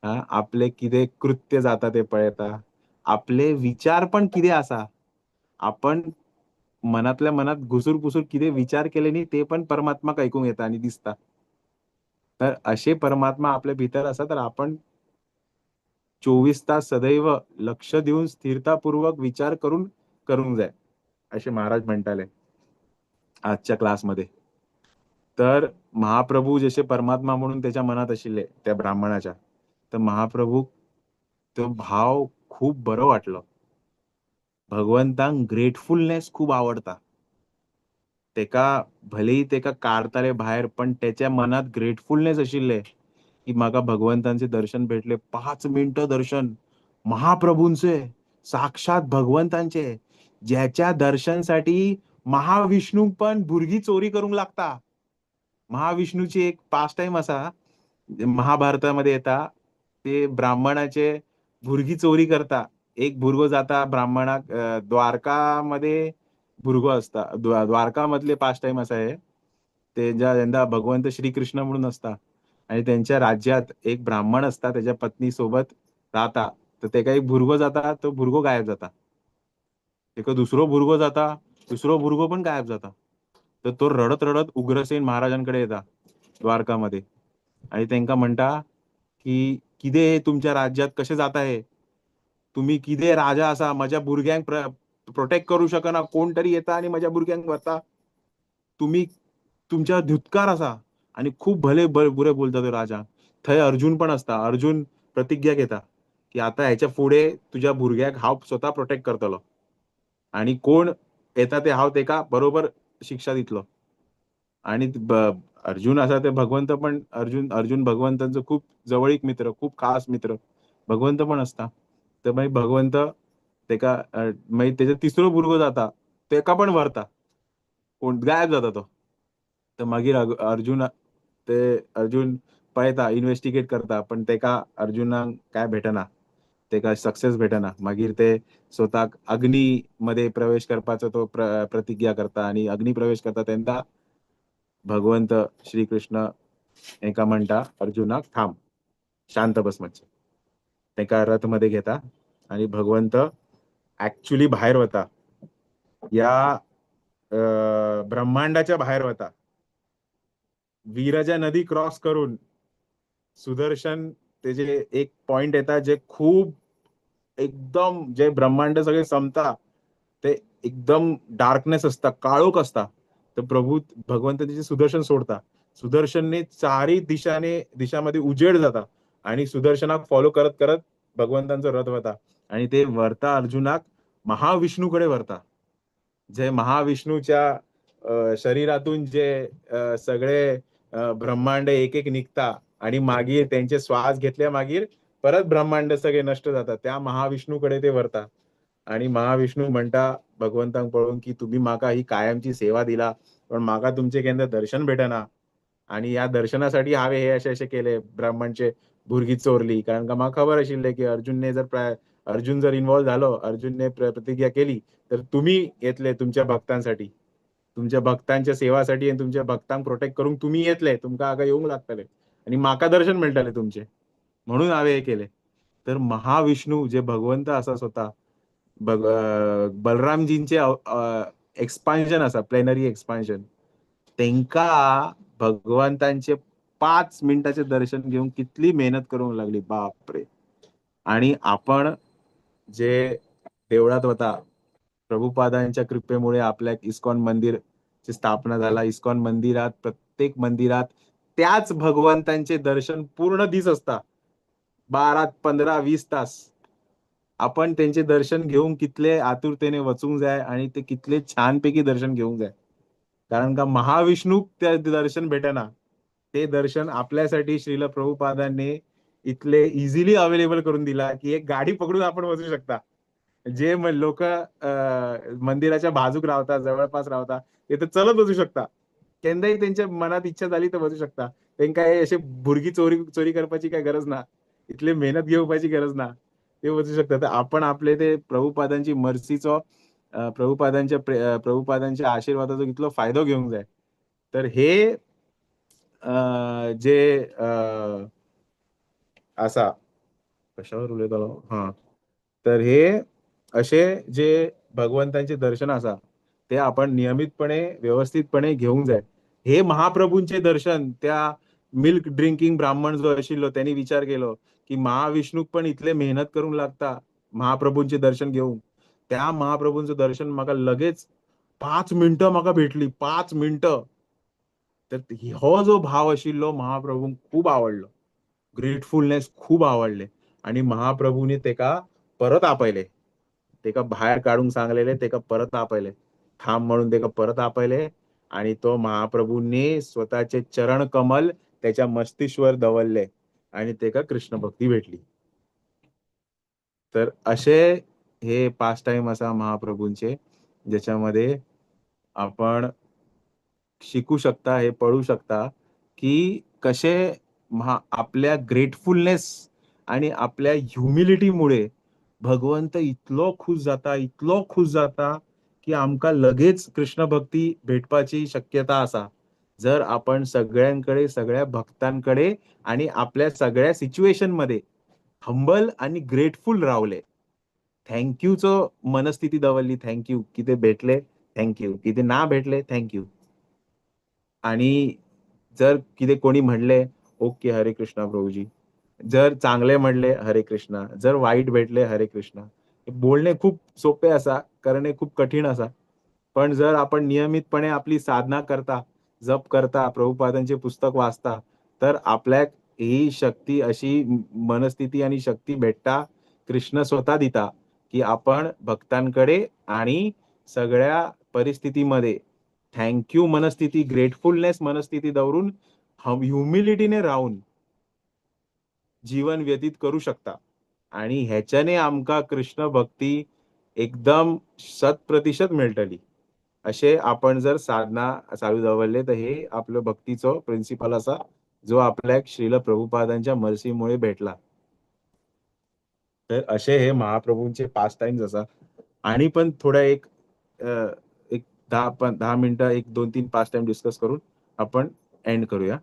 आपले कितें कृत्य जाता ते पळयता, आपले विचार पण कितें आसा, आपण मनातल्या मनात घुसूर घुसूर कितें विचार केले न्ही ते पण परमात्माक आयकूंक येता आनी दिसता. तर असे परमात्मा आपल्या भितर आसा. तर आपण 24 तास सदैव लक्ष दिवन स्थिरतापूर्वक विचार करून करूंक जाय, असे महाराज म्हणटाले आजच्या क्लासमध्ये. तर महाप्रभू जसे परमात्मा म्हणून त्याच्या मनात आशिल्ले त्या ब्राह्मणाच्या, तर महाप्रभू तो भाव खूप बरो वाटलो. भगवंतांक ग्रेटफुलनेस खूब आवडता. तेका भलेही तेका काडताले भायर, पण त्याच्या मनात ग्रेटफुलनेस आशिल्ले की म्हाका भगवंतांचे दर्शन भेटले, 5 मिनटं दर्शन महाप्रभूंचे, साक्षात भगवंतांचे, ज्याच्या दर्शनसाठी महाविष्णू पण भुरगीं चोरी करूंक लागता. महाविष्णूची एक पास टाइम आसा, महाभारतामध्ये येता, ते ब्राह्मणाचे भुरगीं चोरी करता. एक भुरगो जाता ब्राह्मणाक, द्वारकामध्ये भुरगो आसता, द्वारकामधले पास टाइम आसा हे, ते ज्या जेन्ना भगवंत श्रीकृष्ण म्हणून आसता आणि त्यांच्या राज्यात एक ब्राह्मण असता, त्याच्या पत्नी सोबत राहता. तर तेका एक भुरगो जाता, तो भुरगो गायब जाता. तेका दुसरो भुरगो जाता, दुसरो भुरगो पण गायब जाता. तर तो रडत रडत उग्रसेन महाराजांकडे येता द्वारकामध्ये आणि त्यांका म्हणटा की कितें तुमच्या राज्यात कशें जाता हे, तुम्ही कितें राजा आसा, म्हज्या भुरग्यांक प्रोटेक्ट करू शकना, कोण तरी येता आणि म्हज्या भुरग्यांक व्हरता, तुम्ही तुमच्या धुतकार आसा. आणि खूप भले बुरे बोलता तो राजा. थंय अर्जुन पण असता. अर्जुन प्रतिज्ञा घेता की आता ह्याच्या फुडें तुझ्या भुरग्याक हांव स्वता प्रोटेक्ट करतलो आणि कोण येता ते हांव तेका बरोबर शिक्षा दितलो. आणि अर्जुन आसा ते भगवंत पण अर्जुन अर्जुन भगवंतांचो खूप जवळीक मित्र, खूप खास मित्र भगवंत पण आसता. तर मागीर भगवंत तेका मागीर तेजो तिसरो भुरगो जाता तेका पण व्हरता, कोण गायब जाता तो. तर मागीर अर्जुन ते अर्जुन पळयता, इन्व्हेस्टिगेट करता, पण तेका अर्जुनाक काय भेटना, तेका सक्सेस भेटना. मागीर ते स्वताक अग्नी मध्ये प्रवेश करपाचो तो प्रतिज्ञा करता आणि अग्नी प्रवेश करता तेन्ना भगवंत श्रीकृष्ण एका म्हणटा अर्जुनाक थांब, शांत बस मातशें. तेका रथ मध्ये घेता आणि भगवंत ऍक्च्युली भायर वता, या ब्रह्मांडाच्या भायर वता, विरजा नदी क्रॉस करून सुदर्शन तेजे एक पॉइंट येता जे खूप एकदम जे ब्रह्मांड सगळे संपता ते एकदम डार्कनेस असता, काळोख असता. तर प्रभू भगवंत तेजे सुदर्शन सोडता, सुदर्शनने चारी दिशाने दिशामध्ये उजेड जाता आणि सुदर्शनाक फॉलो करत करत भगवंतांचो रथ वता आणि ते व्हरता अर्जुनाक महाविष्णूकडे व्हरता. जे महाविष्णूच्या शरीरातून जे सगळे ब्रह्मांड एक एक निघता आणि मागीर त्यांचे श्वास घेतल्या मागीर परत ब्रह्मांड सगळे नष्ट जातात, त्या महाविष्णूकडे ते व्हरता. आणि महाविष्णू म्हणटा भगवंतांक पळोवन की तुम्ही माका ही कायमची सेवा दिला, पण माका तुमचे केन्ना दर्शन भेटना आणि या दर्शनासाठी हांवें हे अशें अशें केले, ब्राह्मणचे भुरगीं चोरली, कारण का म्हाका खबर आशिल्लें की अर्जुनने जर अर्जुन जर इन्वॉल्व झालो, अर्जुनने प्रतिज्ञा केली तर तुम्ही येतले तुमच्या भक्तांसाठी, तुमच्या भक्तांच्या सेवासाठी आणि तुमच्या भक्तांक प्रोटेक्ट करूंक तुम्ही येतले, तुमकां हांगा येवंक लागतले आणि म्हाका दर्शन मेळटलें तुमचें, म्हणून हांवें हें केलें. तर महाविष्णू जे भगवंत आसा स्वता, बलरामजींचे एक्सपान्शन आसा, प्लेनरी एक्सपान्शन, तेंका भगवंतांचे 5 मिनटाचे दर्शन घेवंक कितली मेहनत करूंक लागली, बापरे. आणि आपण जे देवळात वता, प्रभुपादांच्या कृपेमुळे आपल्या इस्कॉन मंदिरची स्थापना झाला, इस्कॉन मंदिरात प्रत्येक मंदिरात त्याच भगवंतांचे दर्शन पूर्ण दीस असता, 12 15 20 तास आपण त्यांचे दर्शन घेऊन कितले आतुरतेने वचूंक जाय आणि ते कितले छानपैकी दर्शन घेऊंक जाय. कारण का महाविष्णूक ते दर्शन भेटना, ते दर्शन आपल्यासाठी श्रील प्रभुपादांनी इतले इझिली अवेलेबल करून दिला की एक गाडी पकडून आपण वचू शकता. जे लोक मंदिराच्या बाजूक रावता, जवळपास रावता, ते तर चलत वचू शकता, केन्नाय तेंच्या मनात इच्छा जाली तर वचू शकता. तेंका हे अशे भुरगीं चोरी चोरी करपाची काय गरज ना, इतली मेहनत घेवपाची गरज ना, ते वचू शकता. तर आपण आपले ते प्रभुपादांची मर्सीचो, प्रभुपादांच्या प्रभुपादांच्या आशीर्वादाचो कितलो फायदो घेवंक जाय. तर हे जे आसा, कशावर उलयतालो, हा, तर हे असे जे भगवंतांचे दर्शन आसा ते आपण नियमितपणे व्यवस्थितपणे घेवंक जाय. हे महाप्रभूंचे दर्शन त्या मिल्क ड्रिंकिंग ब्राह्मण जो आशिल्लो त्यांनी विचार केलो की महाविष्णूक पण इतले मेहनत करूंक लागता महाप्रभूंचे दर्शन घेवंक, त्या महाप्रभूंचं दर्शन म्हाका लगेच 5 मिनटं म्हाका भेटली, 5 मिनटं. तर हो जो भाव आशिल्लो महाप्रभूंक खूब आवडलो, ग्रेटफुलनेस खूब आवडले आणि महाप्रभूंनी तेका परत आपयले, तेका भायर काडूंक सांगलेले, तेका परत आपयले, थांब म्हणून तेका परत आपयले आणि तो महाप्रभूंनी स्वतःचे चरण कमल त्याच्या मस्तिष्कवर दवरले आणि तेका कृष्ण भक्ती भेटली. तर असे हे पास टाइम असा महाप्रभूंचे, ज्याच्यामध्ये आपण शिकू शकता, हे पळू शकता की कसे आपल्या ग्रेटफुलनेस आणि आपल्या ह्युमिलिटीमुळे भगवंत इतलो खुश जाता, इतलो खुश जाता की आमकां लगेच कृष्ण भक्ती भेटपाची शक्यता आसा. जर आपण सगळ्यांकडे, सगळ्या भक्तांकडे आणि आपल्या सगळ्या सिच्युएशन मध्ये हंबल आणि ग्रेटफुल रावले, थँक्यूचो मनस्थिती दवरली, thank you कितें भेटले thank you, कितें ना भेटले thank you. आणि जर कितें कोणी म्हणले ओके हरे कृष्णा प्रभूजी, जर चांगले म्हणले हरे कृष्णा, जर वाईट भेटले हरे कृष्णा. बोलणे खूप सोपे असा, करणे खूप कठीण असा, पण जर आपण नियमितपणे आपली साधना करता, जप करता, प्रभुपादांचे पुस्तक वाचता, तर आपल्याक ही शक्ती, अशी मनस्थिती आणि शक्ती भेटता, कृष्ण स्वतः दिता की आपण भक्तांकडे आणि सगळ्या परिस्थितीमध्ये Thank you मनस्थिती, ग्रेटफुलनेस मनस्थिती दवरून ह्युमिलिटीने रावून जीवन व्यतीत करू शकता. आणि ह्याच्याने आमकां कृष्ण भक्ती एकदम 100% मेळटली. अशें आपण जर साधना चालू दवरले तर हे आपलो भक्तीचो प्रिंसिपल आसा जो आपल्याक श्रील प्रभुपादांच्या मर्सीमुळे भेटला. तर असे हे महाप्रभूंचे पास टाइम्स आसा. आणि पण थोड्या एक एक 10 मिनिटं 1 2 3 पास टाइम डिस्कस करून आपण एंड करूया.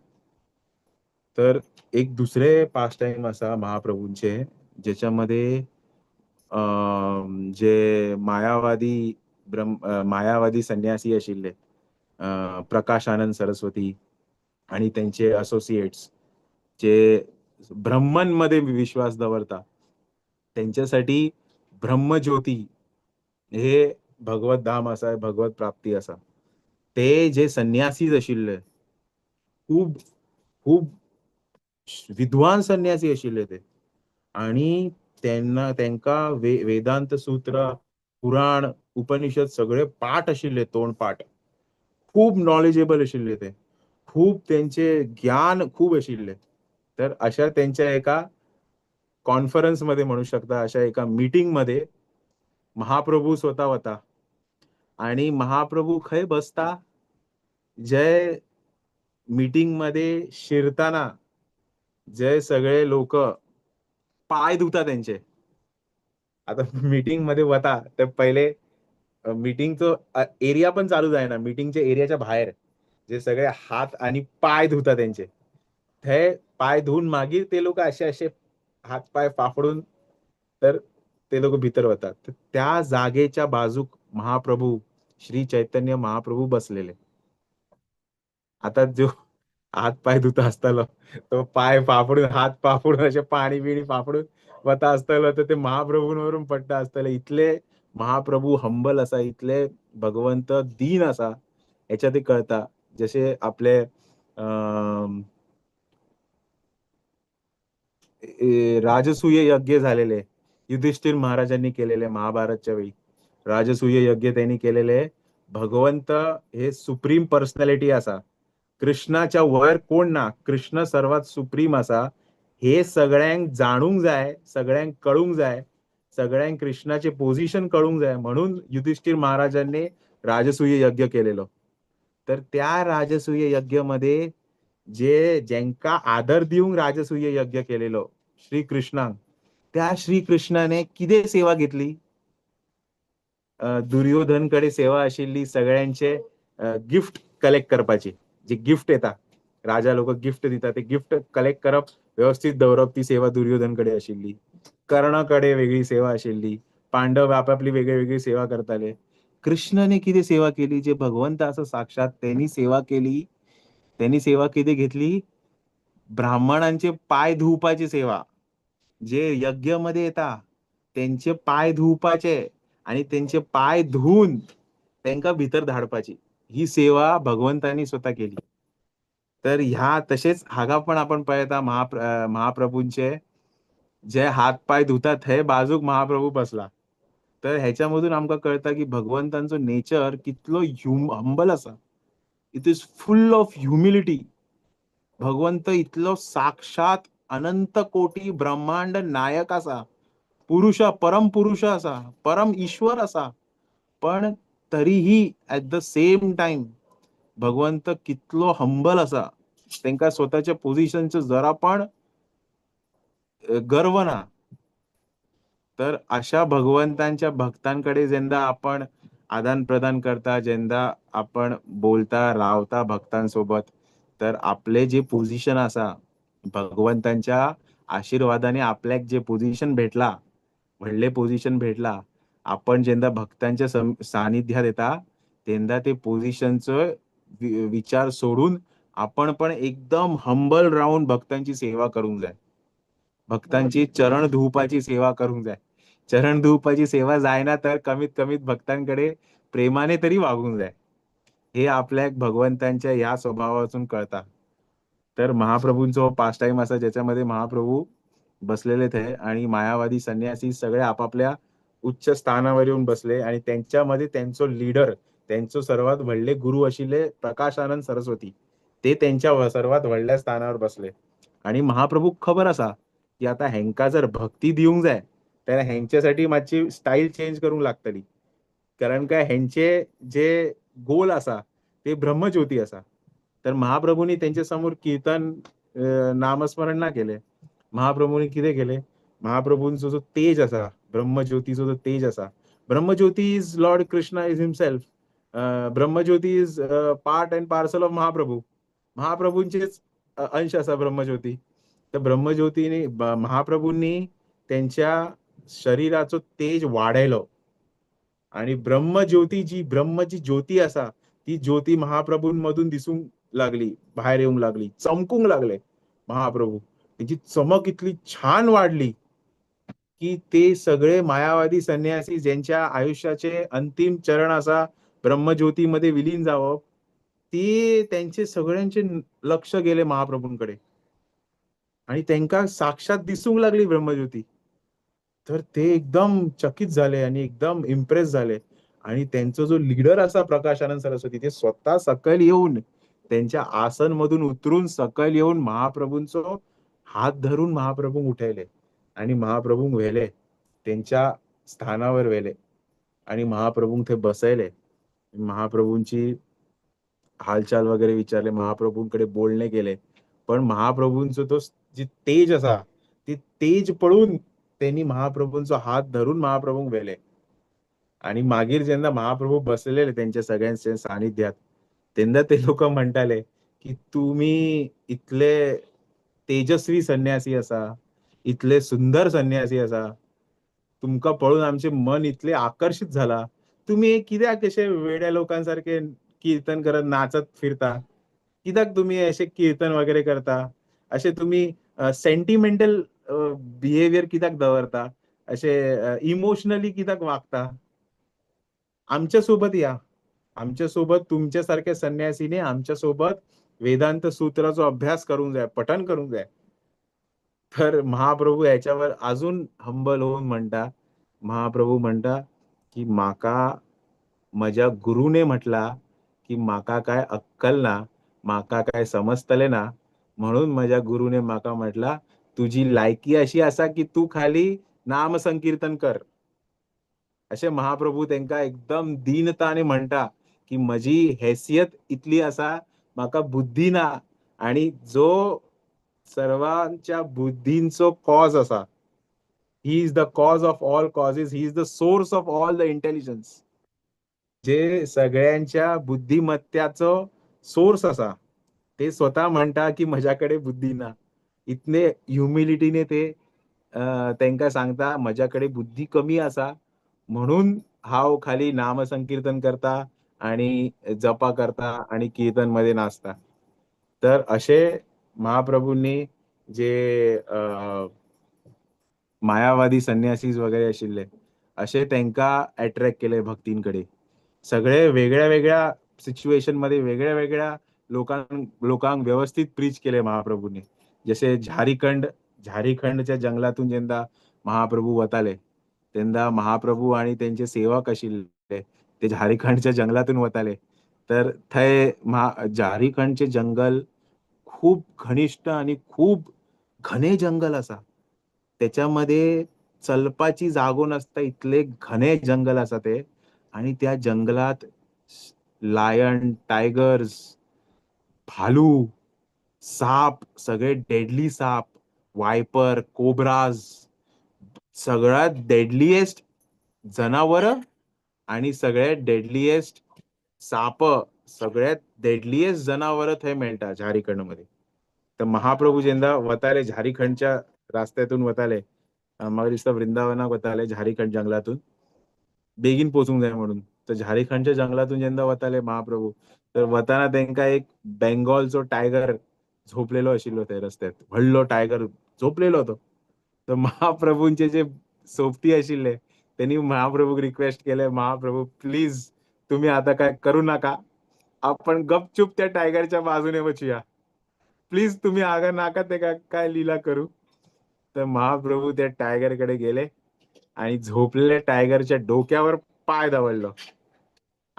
तर एक दुसरे पास टाइम आसा महाप्रभूंचे, ज्याच्यामध्ये जे मायावादी मायावादी संन्यासी आशिल्ले प्रकाशानंद सरस्वती आणि त्यांचे असोसिएट्स जे ब्रह्मन मध्ये विश्वास दवरता, त्यांच्यासाठी ब्रह्मज्योती हे भगवत धाम आसा, भगवत प्राप्ती आसा. ते जे संन्यासी आशिल्ले खूब खूब विद्वान संन्यासी आशिल्ले ते, आणि तेन्ना तेंका वेदांत सूत्र, पुराण, उपनिषद सगळे पाठ आशिल्ले, तोंड पाठ, खूब नॉलेजेबल आशिल्ले ते, खूब त्यांचे ज्ञान खूब आशिल्ले. तर अशा त्यांच्या एका कॉन्फरन्स मध्ये म्हणू शकता, अशा एका मीटिंग मध्ये महाप्रभू स्वतः वता आणि महाप्रभू खंय बसता, जे मीटिंग मध्ये शिरताना जे सगळे लोक पाय धुता त्यांचे. आता मीटिंग मध्ये वता तर पहिले मीटिंगचो एरिया पण चालू जायना, मीटिंगच्या एरियाच्या बाहेर जे सगळे हात आणि पाय धुता त्यांचे, ते पाय धुवून मागीर ते लोक असे असे हात पाय फाफडून तर ते लोक भितर वतात. तर त्या जागेच्या बाजूक महाप्रभू श्री चैतन्य महाप्रभू बसलेले. आता जो हात पाय धुता आसतालो तो पाय फाफडून, हात फाफडून अशे पाणी बिणी फाफडून वता आसतालो, तर ते महाप्रभूंवरून पडटा आसतले. इतले महाप्रभू हंबल आसा, इतले भगवंत दीन आसा हेच्या ते कळता. जशे आपले राजसूय यज्ञ झालेले युधिष्ठिर महाराजांनी केलेले महाभारतच्या वेळी, राजसूय यज्ञ त्यांनी केलेले. भगवंत हे सुप्रीम पर्सनॅलिटी आसा, कृष्णाच्या वयर कोण ना, कृष्ण सर्वात सुप्रीम आसा हे सगळ्यांक जाणूंक जाय, सगळ्यांक कळूंक जाय, सगळ्यांक कृष्णाचे पोझिशन कळूंक जाय, म्हणून युधिष्ठिर महाराजांनी राजसूय यज्ञ केलेलो. तर त्या राजसूय यज्ञ मध्ये जे जेंका आदर दिवंक राजसूय यज्ञ केलेलो श्री कृष्णाक, त्या श्री कृष्णाने कितें सेवा घेतली? दुर्योधन कडे सेवा आशिल्ली सगळ्यांचे गिफ्ट कलेक्ट करपाची, जे गिफ्ट येता राजा लोक गिफ्ट दिता ते गिफ्ट कलेक्ट करप, व्यवस्थित दवरप, ती सेवा दुर्योधन कडे आशिल्ली. कर्ण कडे वेगळी सेवा आशिल्ली, पांडव आपापली वेगळी वेगळी सेवा करताले. कृष्णाने कितें सेवा केली? जे भगवंत आसा साक्षात त्यांनी सेवा केली. त्यांनी सेवा कितें घेतली? ब्राह्मणांचे पाय धुवपाची सेवा. जे यज्ञ मध्ये येता त्यांचे पाय धुवपाचे आणि त्यांचे पाय धुवून त्यांका भितर धाडपाची, ही सेवा भगवंतांनी स्वतः केली. तर ह्या तशेच हागा पण आपण पळयता महाप्रभूंचे जे हात पाय धुतात थंय बाजूक महाप्रभू बसला. तर ह्याच्यामधून आमकां कळता की भगवंतांचो नेचर कितलो हंबल आसा. It is full of humility. Bhagwant इतलो साक्षात अनंत कोटी ब्रह्मांड नायक आसा, पुरुष, परम पुरुष आसा, परम ईश्वर आसा, पण तरीही at the same time Bhagwant कितलो हंबल आसा. तेंका स्वतःच्या पोझिशनचो जरा पण गर्व ना. तर अशा भगवंतांच्या भक्तांकडे जेन्ना आपण आदान प्रदान करता, जेन्ना आपण बोलता रावता भक्तांसोबत, तर आपले जे पोझिशन आसा भगवंतांच्या आशीर्वादाने आपल्याक जे पोझिशन भेटला, व्हडले पोझिशन भेटला, आपण जेन्ना भक्तांच्या सानिध्यात येता तेन्ना ते पोझिशनचो विचार सोडून आपण पण एकदम हंबल रावून भक्तांची सेवा करूंक जाय, भक्तांची चरण धुवपाची सेवा करूंक जाय. चरण धुवपाची सेवा जायना तर कमीत कमीत भक्तांकडे प्रेमाने तरी वागूंक जाय. हे आपल्याक भगवंतांच्या ह्या स्वभावातून कळता. तर महाप्रभूंचो पास टाइम आसा ज्याच्यामध्ये महाप्रभू बसलेले थंय आणि मायावादी संन्यासी सगळे आपापल्या उच्च स्थानावर येऊन बसले आणि त्यांच्यामध्ये त्यांचो लीडर, त्यांचो सर्वात व्हडले गुरु आशिल्ले प्रकाशानंद सरस्वती, ते त्यांच्या सर्वात व्हडल्या स्थानावर बसले. आणि महाप्रभूक खबर आसा की आता हेंका जर भक्ती दिवंक जाय जाल्यार हेंच्यासाठी मातशी स्टायल चेंज करूंक लागतली, कारण काय हेंचे जे गोल आसा ते ब्रह्मज्योती आसा. तर महाप्रभूंनी तेंच्या समोर कीर्तन नामस्मरण ना केले. महाप्रभूंनी कितें केलें, महाप्रभूंचो जो तेज आसा, ब्रह्मज्योतीचो जो तेज आसा, Brahmajyoti is Lord Krishna is himself, Brahmajyoti is part and parcel of Mahaprabhu, महाप्रभूंचेच अंश आसा ब्रह्मज्योती. तर ब्रह्मज्योतीने महाप्रभूंनी त्यांच्या शरीराचो तेज वाडयलो आणि ब्रह्मज्योती जी ब्रह्मची ज्योती आसा ती ज्योती महाप्रभूंमधून दिसूंक लागली, भायर येवंक लागली, चमकूंक लागले महाप्रभू. त्यांची चमक इतली छान वाढली की ते सगळे मायावादी संन्यासी ज्यांच्या आयुष्याचे अंतिम चरण असा ब्रह्मज्योतीमध्ये विलीन जावप, ती त्यांचे सगळ्यांचे लक्ष गेले महाप्रभूंकडे आणि त्यांका साक्षात दिसूंक लागली ब्रह्मज्योती. तर ते एकदम चकित झाले आणि एकदम इम्प्रेस झाले. आणि त्यांचा जो लीडर असा प्रकाशानंद सरस्वती, ते स्वतः सकयल येऊन त्यांच्या आसन मधून उतरून सकयल येऊन महाप्रभूंचो हात धरून महाप्रभूंक उठयले आणि महाप्रभूंक व्हेले, त्यांच्या स्थानावर व्हेले आणि महाप्रभूंक थंय बसयले. महाप्रभूंची हालचाल वगैरे विचारले, महाप्रभूंकडे बोलणे केले. पण महाप्रभूंचो तो जी तेज असा ती तेज पळोवन त्यांनी महाप्रभूंचो हात धरून महाप्रभूंक व्हेले. आणि मागीर जेन्ना महाप्रभू बसलेले त्यांच्या सगळ्यांच्या सानिध्यात, तेन्ना ते लोक म्हणटाले की तुम्ही इतले तेजस्वी संन्यासी आसा, इतले सुंदर संन्यासी आसा, तुमकां पळोवन आमचे मन इतले आकर्शीत जाला, तुम्ही कित्याक अशे वेड्या लोकांसारखे कीर्तन करत नाचत फिरता, कित्याक तुम्ही अशे कीर्तन वगैरे करता, अशे तुम्ही सेंटिमेंटल बिहेवियर कित्याक दवरता, अशे इमोशनली कित्याक वागता, आमच्या सोबत या, आमच्या सोबत तुमच्या सारख्या संन्यासीने आमच्या सोबत वेदांत सूत्राचो अभ्यास करूंक जाय, पठन करूंक जाय. तर महाप्रभू ह्याच्यावर अजून हंबल होऊन म्हणटा, महाप्रभू म्हणटा की माका म्हज्या गुरुने म्हटला की माका काय अक्कल ना, माका काय समजतले ना, म्हणून म्हज्या गुरुने माका म्हटला तुजी लायकी अशी आसा की तू खाली नाम संकीर्तन कर. अशें महाप्रभू तेंका एकदम दीनताने म्हणटा की म्हजी हैसियत इतली आसा, म्हाका बुद्धी ना, आणि जो सर्वांच्या बुद्धींचो कॉज आसा, he is the cause of all causes, he is the source of all the intelligence, जे सगळ्यांच्या बुद्धिमत्त्याचो सोर्स आसा, ते स्वतः म्हणटा की म्हज्याकडे बुद्धी ना. इतले ह्युमिलिटीने ते तेंका सांगता म्हज्याकडे बुद्धी कमी आसा म्हणून हांव खाली नामसंकीर्तन करता आणि जपा करता आणि कीर्तन मध्ये नाचता. तर असे महाप्रभूंनी जे मायावादी संन्यासी वगैरे आशिल्ले असे तेंका अट्रॅक्ट केले भक्तींकडे. सगळे वेगळ्या वेगळ्या सिच्युएशन मध्ये वेगळ्या वेगळ्या लोकांक व्यवस्थित प्रीच केले महाप्रभूंनी. जसे झारीखंडच्या जंगलातून जेन्ना महाप्रभू वताले तेन्ना महाप्रभू आणि त्यांचे सेवक आशिल्ले ते झारीखंडच्या जंगलातून वताले. तर थंय झारीखंडचे जंगल खूप घनिष्ठ आणि खूप घने जंगल आसा, त्याच्यामध्ये चलपाची जागो नासता, इतले घने जंगल आसा ते. आणि त्या जंगलात लायन, टायगर्स, भालू, साप, सगळे डेडली साप, वायपर, कोब्राज, सगळ्यात डेडलिएस्ट जनावर आणि सगळ्यात डेडलिएस्ट साप, सगळ्यात डेडलिएस्ट जनावर थंय मेळटा झारीखंड मध्ये. तर महाप्रभू जेन्ना वताले झारीखंडच्या रस्त्यातून वताले, म्हाका दिसता वृंदावनाक वताले झारीखंड जंगलातून बेगीन पोचूंक जाय म्हणून. तर झारीखंडच्या जंगलातून जेन्ना वताले महाप्रभू, तर वताना तेंका एक बेंगॉलचो टायगर झोपलेलो आशिल्लो त्या रस्त्यात, व्हडलो टायगर झोपलेलो तो. तर महाप्रभूंचे जे सोबती आशिल्ले त्यांनी महाप्रभूक रिक्वेस्ट केले, महाप्रभू प्लीज तुम्ही आता काय करू नका, आपण गपचूप त्या टायगरच्या बाजूने वचूया, प्लीज तुम्ही आगा नाका ते काय लीला करू. तर महाप्रभू त्या टायगरकडे गेले आणि झोपलेल्या टायगरच्या डोक्यावर पाय दवरलो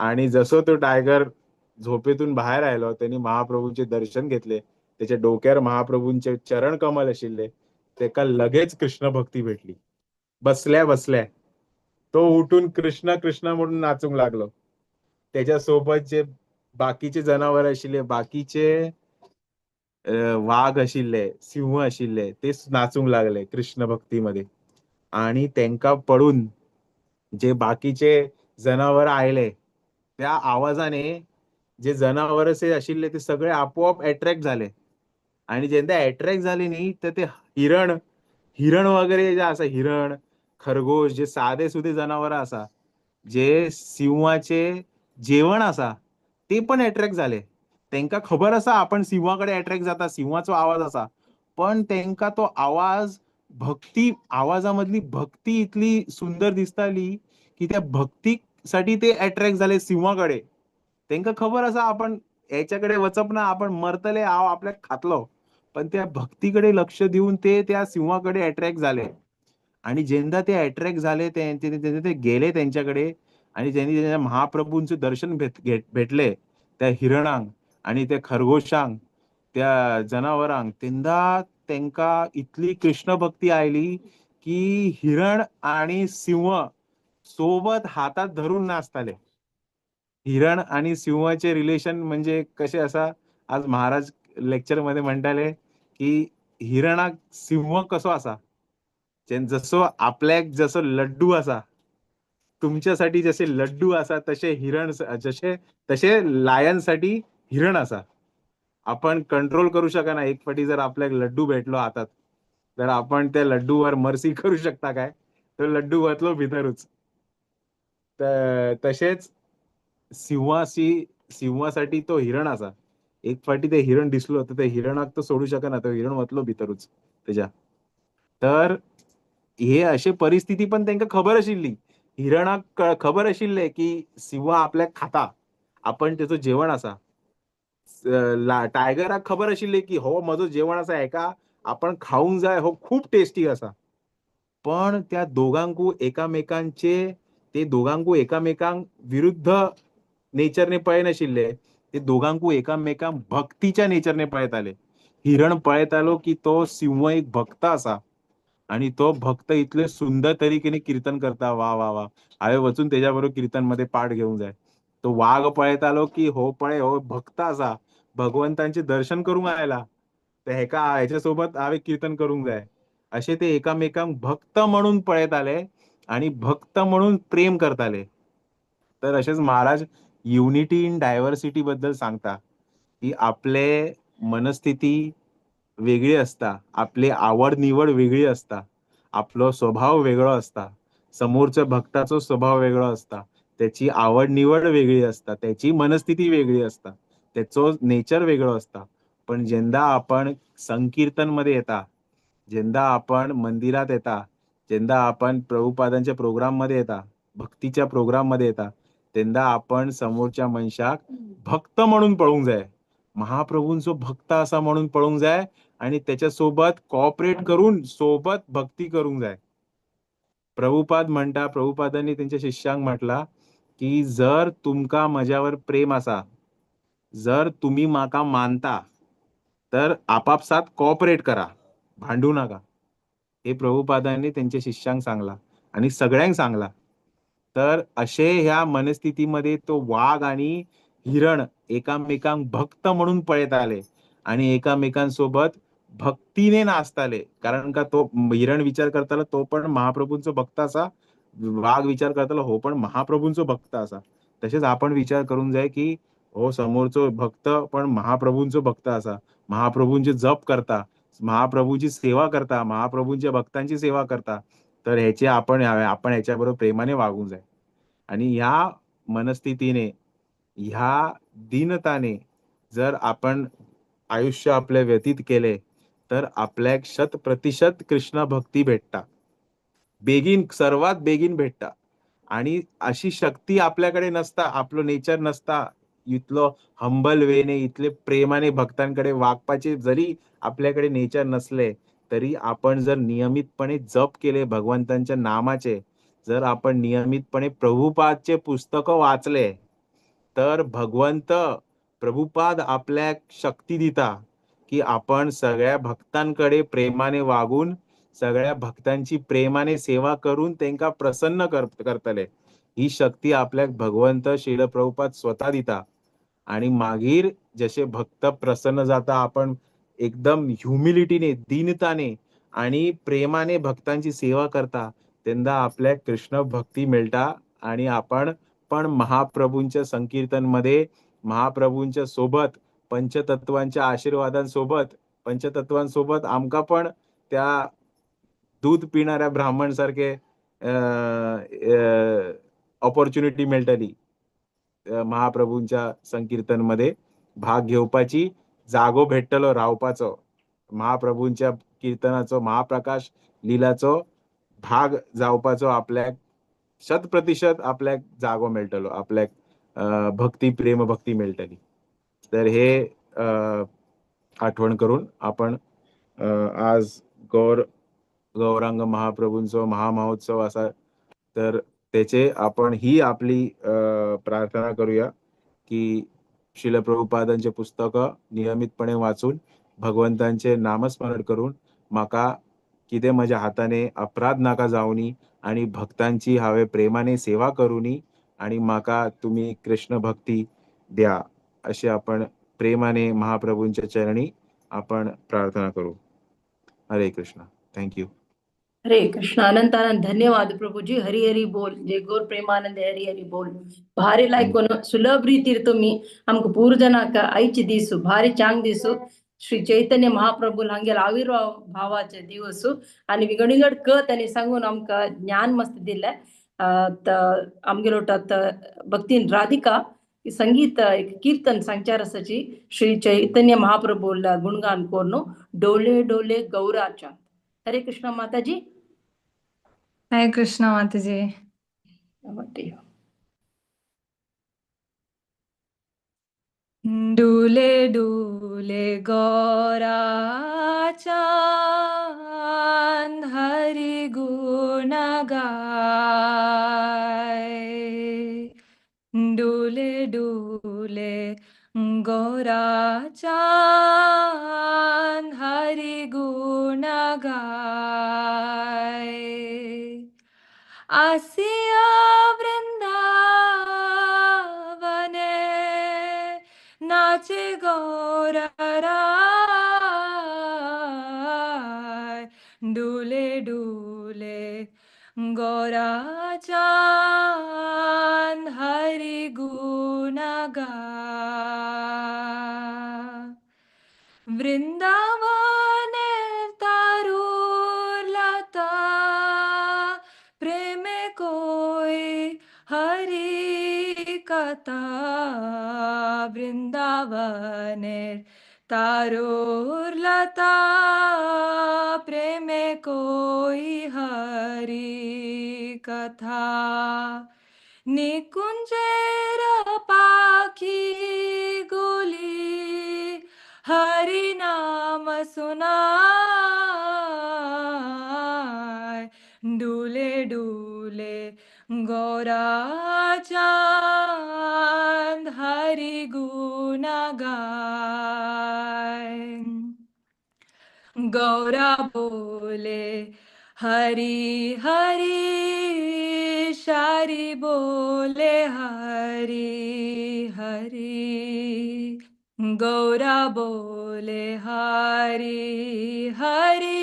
आणि जसं तो टायगर झोपेतून बाहेर आयलो, तेणी महाप्रभूंचे दर्शन घेतले, त्याच्या डोक्यार महाप्रभूंचे चरण कमल आशिल्ले, तेका लगेच कृष्ण भक्ती भेटली. बसल्या बसल्या तो उठून कृष्ण कृष्ण म्हणून नाचूंक लागलो. त्याच्या सोबत जे बाकीचे जनावर आशिल्ले, बाकीचे वाघ आशिल्ले, सिंह आशिल्ले, ते नाचूंक लागले कृष्ण भक्तीमध्ये. आणि तेंका पळून जे बाकीचे जनावर आयले, त्या आवाजाने जे जनावर असे आशिल्ले ते सगळे आपोआप अट्रॅक्ट झाले. आणि जेन्ना अट्रॅक्ट झाले न्ही, तर ते हिरण हिरण वगैरे जे आसा, हिरण, खरगोश, जे सादे सुदे जनावरां आसा, जे सिंहाचे जेवण आसा, ते पण अट्रॅक्ट झाले. तेंका खबर आसा आपण सिंहा कडेन अट्रॅक्ट जाता, सिंहाचो आवाज आसा, पण तेंका तो आवाज भक्ती, आवाजामधली भक्ती इतली सुंदर दिसताली की त्या भक्तीसाठी ते अट्रॅक्ट झाले सिंहाकडे. तेंका खबर आसा आपण याच्याकडे वचप ना, आपण मरतले, हांव आपल्याक खातलो, पण त्या भक्तीकडे लक्ष दिवन ते त्या सिंहाकडे अट्रॅक्ट झाले. आणि जेन्ना ते अट्रॅक्ट झाले, ते ते गेले त्यांच्याकडे आणि त्यांनी जेन्ना महाप्रभूंचे दर्शन भेटले त्या हिरणांक आणि त्या खरगोशांक, त्या जनावरांक, तेन्ना तेंका इतली कृष्ण भक्ती आयली की हिरण आणि सिंह सोबत हातात धरून नाचताले. हिरण आणि सिंहाचे रिलेशन म्हणजे कसे आसा, आज महाराज लेक्चर मध्ये म्हणटाले की हिरणाक सिंह कसो आसा, जसो आपल्याक जसो लड्डू आसा, तुमच्यासाठी जसे लड्डू आसा तसे हिरण, जसे तसे लायन साठी हिरण आसा. आपण कंट्रोल करू शकना. एक फाटी जर आपल्याक लड्डू भेटलो हातात, तर आपण त्या लड्डूवर मर्सी करू शकता काय? तो लड्डू वतलो भितरूच. तसेच सिंहासाठी तो हिरण आसा. एक फाटी ते हिरण दिसलो तर ते हिरणाक तो सोडू शकना, तो हिरण वतलो भितरूच तेज्या. तर हे अशे परिस्थिती पण तेंका खबर आशिल्ली. हिरणाक खबर आशिल्ले की सिंह आपल्याक खाता, आपण तेचो जेवण आसा. टायगराक खबर आशिल्ले की हो म्हजो जेवण आसा, हेका आपण खावंक जाय, हो खूब टेस्टी आसा. पण त्या दोगांकू एकामेकांचे, ते दोगांकू एकामेकांक विरुद्ध नेचरने पळयनाशिल्ले, ते दोगांकू एकामेकांक भक्तीच्या नेचरने पळयताले. हिरण पळयतालो की तो सिंह एक भक्त आसा आणि तो भक्त इतले सुंदर तरीकेने कीर्तन करता, वा वा वा, हांवें वचून तेज्या बरोबर कीर्तन मध्ये पाठ घेवंक जाय. तो वाघ पळयतालो की हो पळय हो भक्त आसा, भगवंतांचे दर्शन करूंक आयला, तर हेका हेच्या सोबत हांवें कीर्तन करूंक जाय. अशे ते एकामेकांक भक्त म्हणून पळयताले आणि भक्त म्हणून प्रेम करताले. तर अशेच महाराज युनिटी इन डायव्हर्सिटी बद्दल सांगता की आपले मनस्थिती वेगळी असता, आपली आवड निवड वेगळी असता, आपलो स्वभाव वेगळो असता, समोरच्या भक्ताचो स्वभाव वेगळो असता, त्याची आवड निवड वेगळी असता, त्याची मनस्थिती वेगळी असता, त्याचो नेचर वेगळो असता. पण जेन्ना आपण संकीर्तन मध्ये येता, जेन्ना आपण मंदिरात येता, जेन्ना आपण प्रभुपादांच्या प्रोग्राम मध्ये येता, भक्तीच्या प्रोग्राम मध्ये येता, तेन्ना आपण समोरच्या मनशाक भक्त म्हणून पळोवंक जाय, महाप्रभूंचो भक्त आसा म्हणून पळोवंक जाय आणि त्याच्या सोबत कॉपरेट करून सोबत भक्ती करूंक जाय. प्रभुपाद म्हणटा, प्रभुपादांनी त्यांच्या शिष्यांक म्हटला की जर तुमकां म्हज्यावर प्रेम आसा, जर तुमी म्हाका मानता, तर आपापसात कॉपरेट करा, भांडू नाका. हे प्रभुपादांनी त्यांच्या शिष्यांक सांगला आणि सगळ्यांक सांगला. तर असे ह्या मनस्थितीमध्ये तो वाघ आणि हिरण एकामेकांक भक्त म्हणून पळयताले आणि एकामेकांसोबत भक्तीने नाचताले. कारण का तो हिरण विचार करतालो तो पण महाप्रभूंचो भक्त आसा, वाघ विचार करतालो हो पण महाप्रभूंचो भक्त आसा. तशेंच आपण विचार करूंक जाय की हो समोरचो भक्त पण महाप्रभूंचो भक्त आसा, महाप्रभूंचे जप करता, महाप्रभूची सेवा करता, महाप्रभूंच्या भक्तांची सेवा करता, तर ह्याचे आपण आपण ह्याच्या बरोबर प्रेमाने वागूंक जाय. आणि ह्या मनस्थितीने, ह्या दीनताने जर आपण आयुष्य आपले व्यतीत केले तर आपल्याक 100% कृष्ण भक्ती भेटता, बेगीन, सर्वात बेगीन भेटता. आणि अशी शक्ती आपल्याकडे नसता, आपलो नेचर नसता इतलो हंबल वेने, इतले प्रेमाने भक्तांकडे वागपाचे जरी आपल्याकडे नेचर नसले तरी आपण जर नियमितपणे जप केले भगवंतांच्या नामाचे, जर आपण नियमितपणे प्रभुपादचे पुस्तकं वाचले, तर भगवंत प्रभुपाद आपल्याक शक्ती दिता की आपण सगळ्या भक्तांकडे प्रेमाने वागून सगळ्या भक्तांची प्रेमाने सेवा करून तेंका प्रसन्न करतले. ही शक्ती आपल्याक भगवंत श्रील प्रभुपाद स्वता दिता. आणि मागीर जशे भक्त प्रसन्न जाता आपण एकदम ह्युमिलिटीने, दीनताने आणि प्रेमाने भक्तांची सेवा करता तेन्ना आपल्याक कृष्ण भक्ती मेळटा आणि आपण पण महाप्रभूंच्या संकीर्तन मध्ये महाप्रभूंच्या सोबत पंचतत्वांच्या आशीर्वादांसोबत पंचतत्वांसोबत आमकां पण त्या दूध पिणाऱ्या ब्राह्मण सारखे ऑपॉर्च्युनिटी मेळटली महाप्रभूंच्या संकीर्तन मध्ये भाग घेवपाची, जागो भेटतलो रावपाचो, महाप्रभूंच्या कीर्तनाचो महाप्रकाश लिलाचो भाग जावपाचो आपल्याक 100% आपल्याक जागो मेळटलो, आपल्याक भक्ती प्रेम भक्ती मेळटली. तर हे आठवण करून आपण आज गौरांग महाप्रभूंचो महामहोत्सव आसा तर तेचे आपण ही आपली प्रार्थना करूया की श्रील प्रभुपादांचे पुस्तक नियमितपणे वाचून भगवंतांचे नामस्मरण करून म्हाका कितें म्हज्या हाताने अपराध नाका जावनी आणि भक्तांची हांवें प्रेमाने सेवा करूनी आणि म्हाका तुमी कृष्ण भक्ती द्या, अशी आपण प्रेमाने महाप्रभूंच्या चरणी आपण प्रार्थना करू. हरे कृष्ण. Thank you. हरे कृष्ण. अनंत अनंत धन्यवाद प्रभुजी. हरी हरी बोल. जय गौर प्रेमानंद. हरी हरी बोल. भारी लायक सुलभ रीतीर तुम्ही आमकां पूर्वजनाक आयचे दीस भारी चांग दिसू श्री चैतन्य महाप्रभू हांगेल आविर्भाव भावाचे दिवस आणि विंगड विंगड कत आनी सांगून आमकां ज्ञान मस्त दिलें. आमगेलो भक्तीन राधिका संगीत एक कीर्तन सांगचार आसाची श्री चैतन्य महाप्रभूला गुणगान करून डोले डोले गौराच्या. हरे कृष्ण माताजी. हरे कृष्ण माताजी. डुले डुले गौरा चांद हरि गुण गाय, डुले डुले गौरा चांद हरि गुण गाय। आसिया वृंदावने नाचे गौरा राय, डुले डुले गौरा चांद हरि गुण गा। वृंदावने तारुलता प्रेम कोई हरि कथा, वृंदावने तारुलता प्रेम कोई हरि कथा। निकुंजेर पाखी गुली हरि नाम सुनाय, डुले डुले गौरा चांद हरि गुण गाय। गौरा बोले हरि हरि शारी बोले हरि हरि, गौरा बोले हरि हरि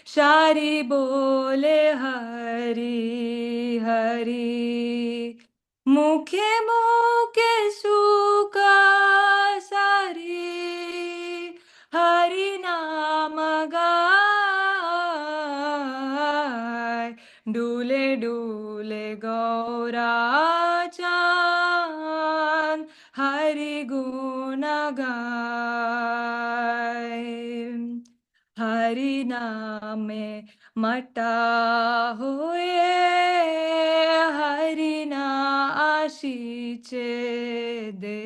शारी बोले हरि हरि। मुखे मुखे सुख सारी हरि नाम गाय, डुले डुले गौरा चांद हरि गुण गाय। हरि नामे मटा होए हरि ना आशीचे दे,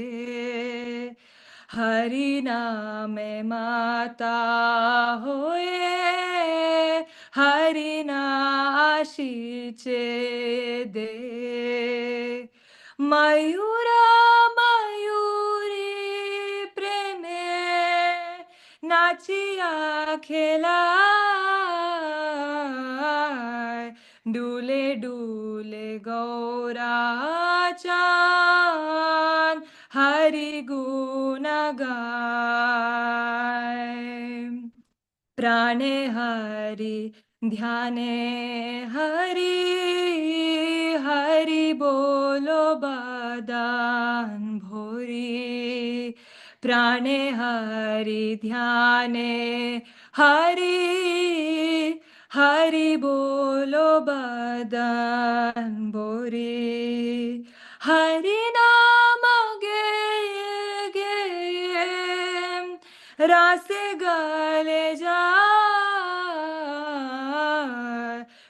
हरि नामे माता होए हरि ना आशीचे दे। मयूरा मयूरी प्रेमे नाचिया खेलाय, डुले डुले गौरा चांद हरि गुण गाय। प्राणे हरि ध्याने हरि हरि बोलो बदन भोरी। प्राणे हरि ध्याने हरि हरि बोलो बदन भोरी। हरि नाम गे गे रास गले जा,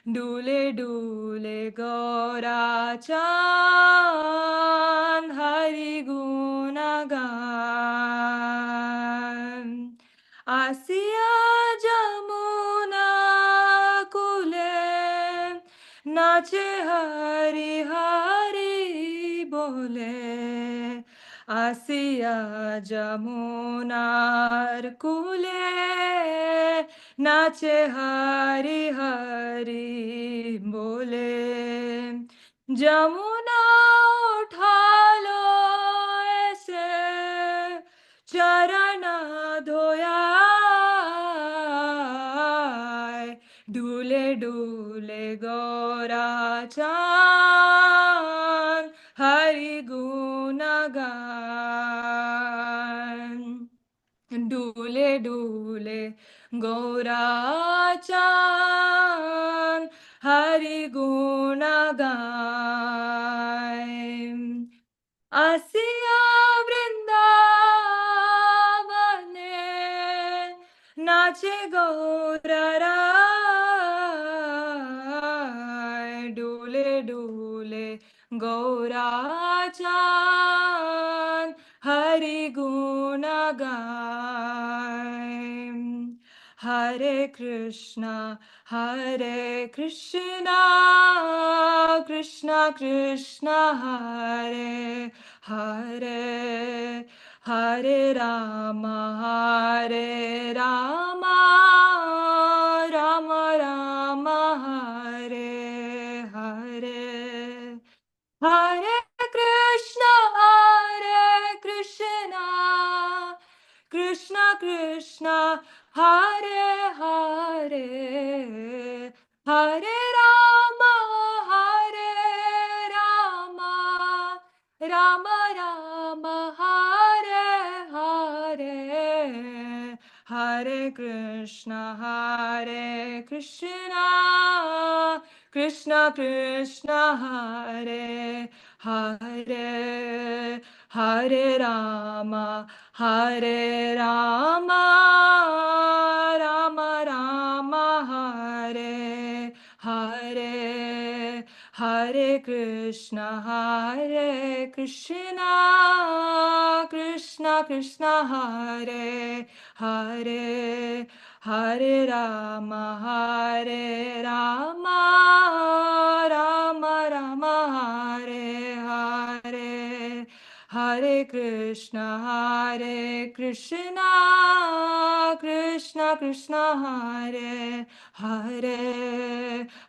डूले डूले गौरा चांद हरि गुण गान। आसिया जमुना कुले नाचे हरि हरि बोले, आसिया जमुनार कुले नाचे हरि हरि बोले। जमुना उठालो ऐसे चरण धोया, डूले डूले गौरा चांद हरि गुण गान। डूले डूले गौरा चांद हरि गुण गाय। आसिया वृंदावने नाचे गौरा राय, डूले डूले गौरा चांद हरि गुण गाय। हरे कृष्णा हरे कृष्णा कृष्णा कृष्णा हरे हरे, हरे राम हरे राम राम राम हरे हरे। हरे कृष्णा हरे कृष्णा कृष्णा कृष्णा हरे हरे, हरे राम हरे राम राम राम हरे हरे। हरे कृष्णा हरे कृष्णा कृष्णा कृष्णा हरे हरे, हरे राम हरे राम राम राम हरे हरे। हरे कृष्णा हरे कृष्णा कृष्णा कृष्णा हरे हरे, हरे राम हरे राम राम राम हरे हरे। हरे कृष्णा हरे कृष्णा कृष्णा कृष्णा हरे हरे,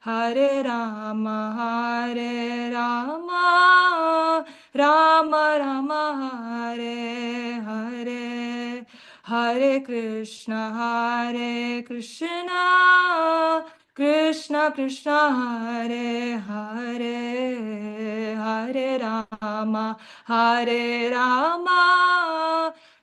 हरे राम हरे राम राम राम हरे हरे। हरे कृष्णा हरे कृष्णा कृष्णा कृष्णा हरे हरे, हरे राम हरे राम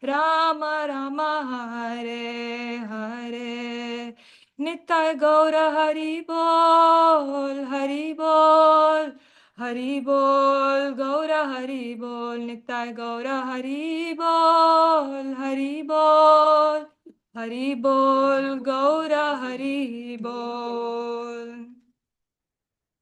राम राम हरे हरे। निताय गौर हरि बोल हरि बोल हरि बोल गौर हरि बोल, निताय गौर हरि बोल हरि बोल हरि बोल गौर हरि बोल।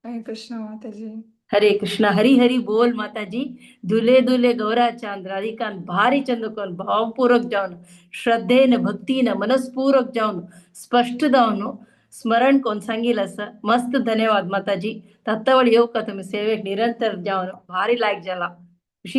हरे कृष्ण माता जी। हरे कृष्ण हरि हरि बोल माताजी। दुले दुले गौरा चांद राधिकान भारी चंदकोन भावपूर्वक जाऊन श्रद्धेन भक्तीन मनस्पूर्वक जाऊन स्पष्ट जाऊन स्मरण कोण सांगील असं मस्त. धन्यवाद माताजी. तत्तवळ येऊ का तुम्ही सेवेक निरंतर जाऊन भारी लायक झाला.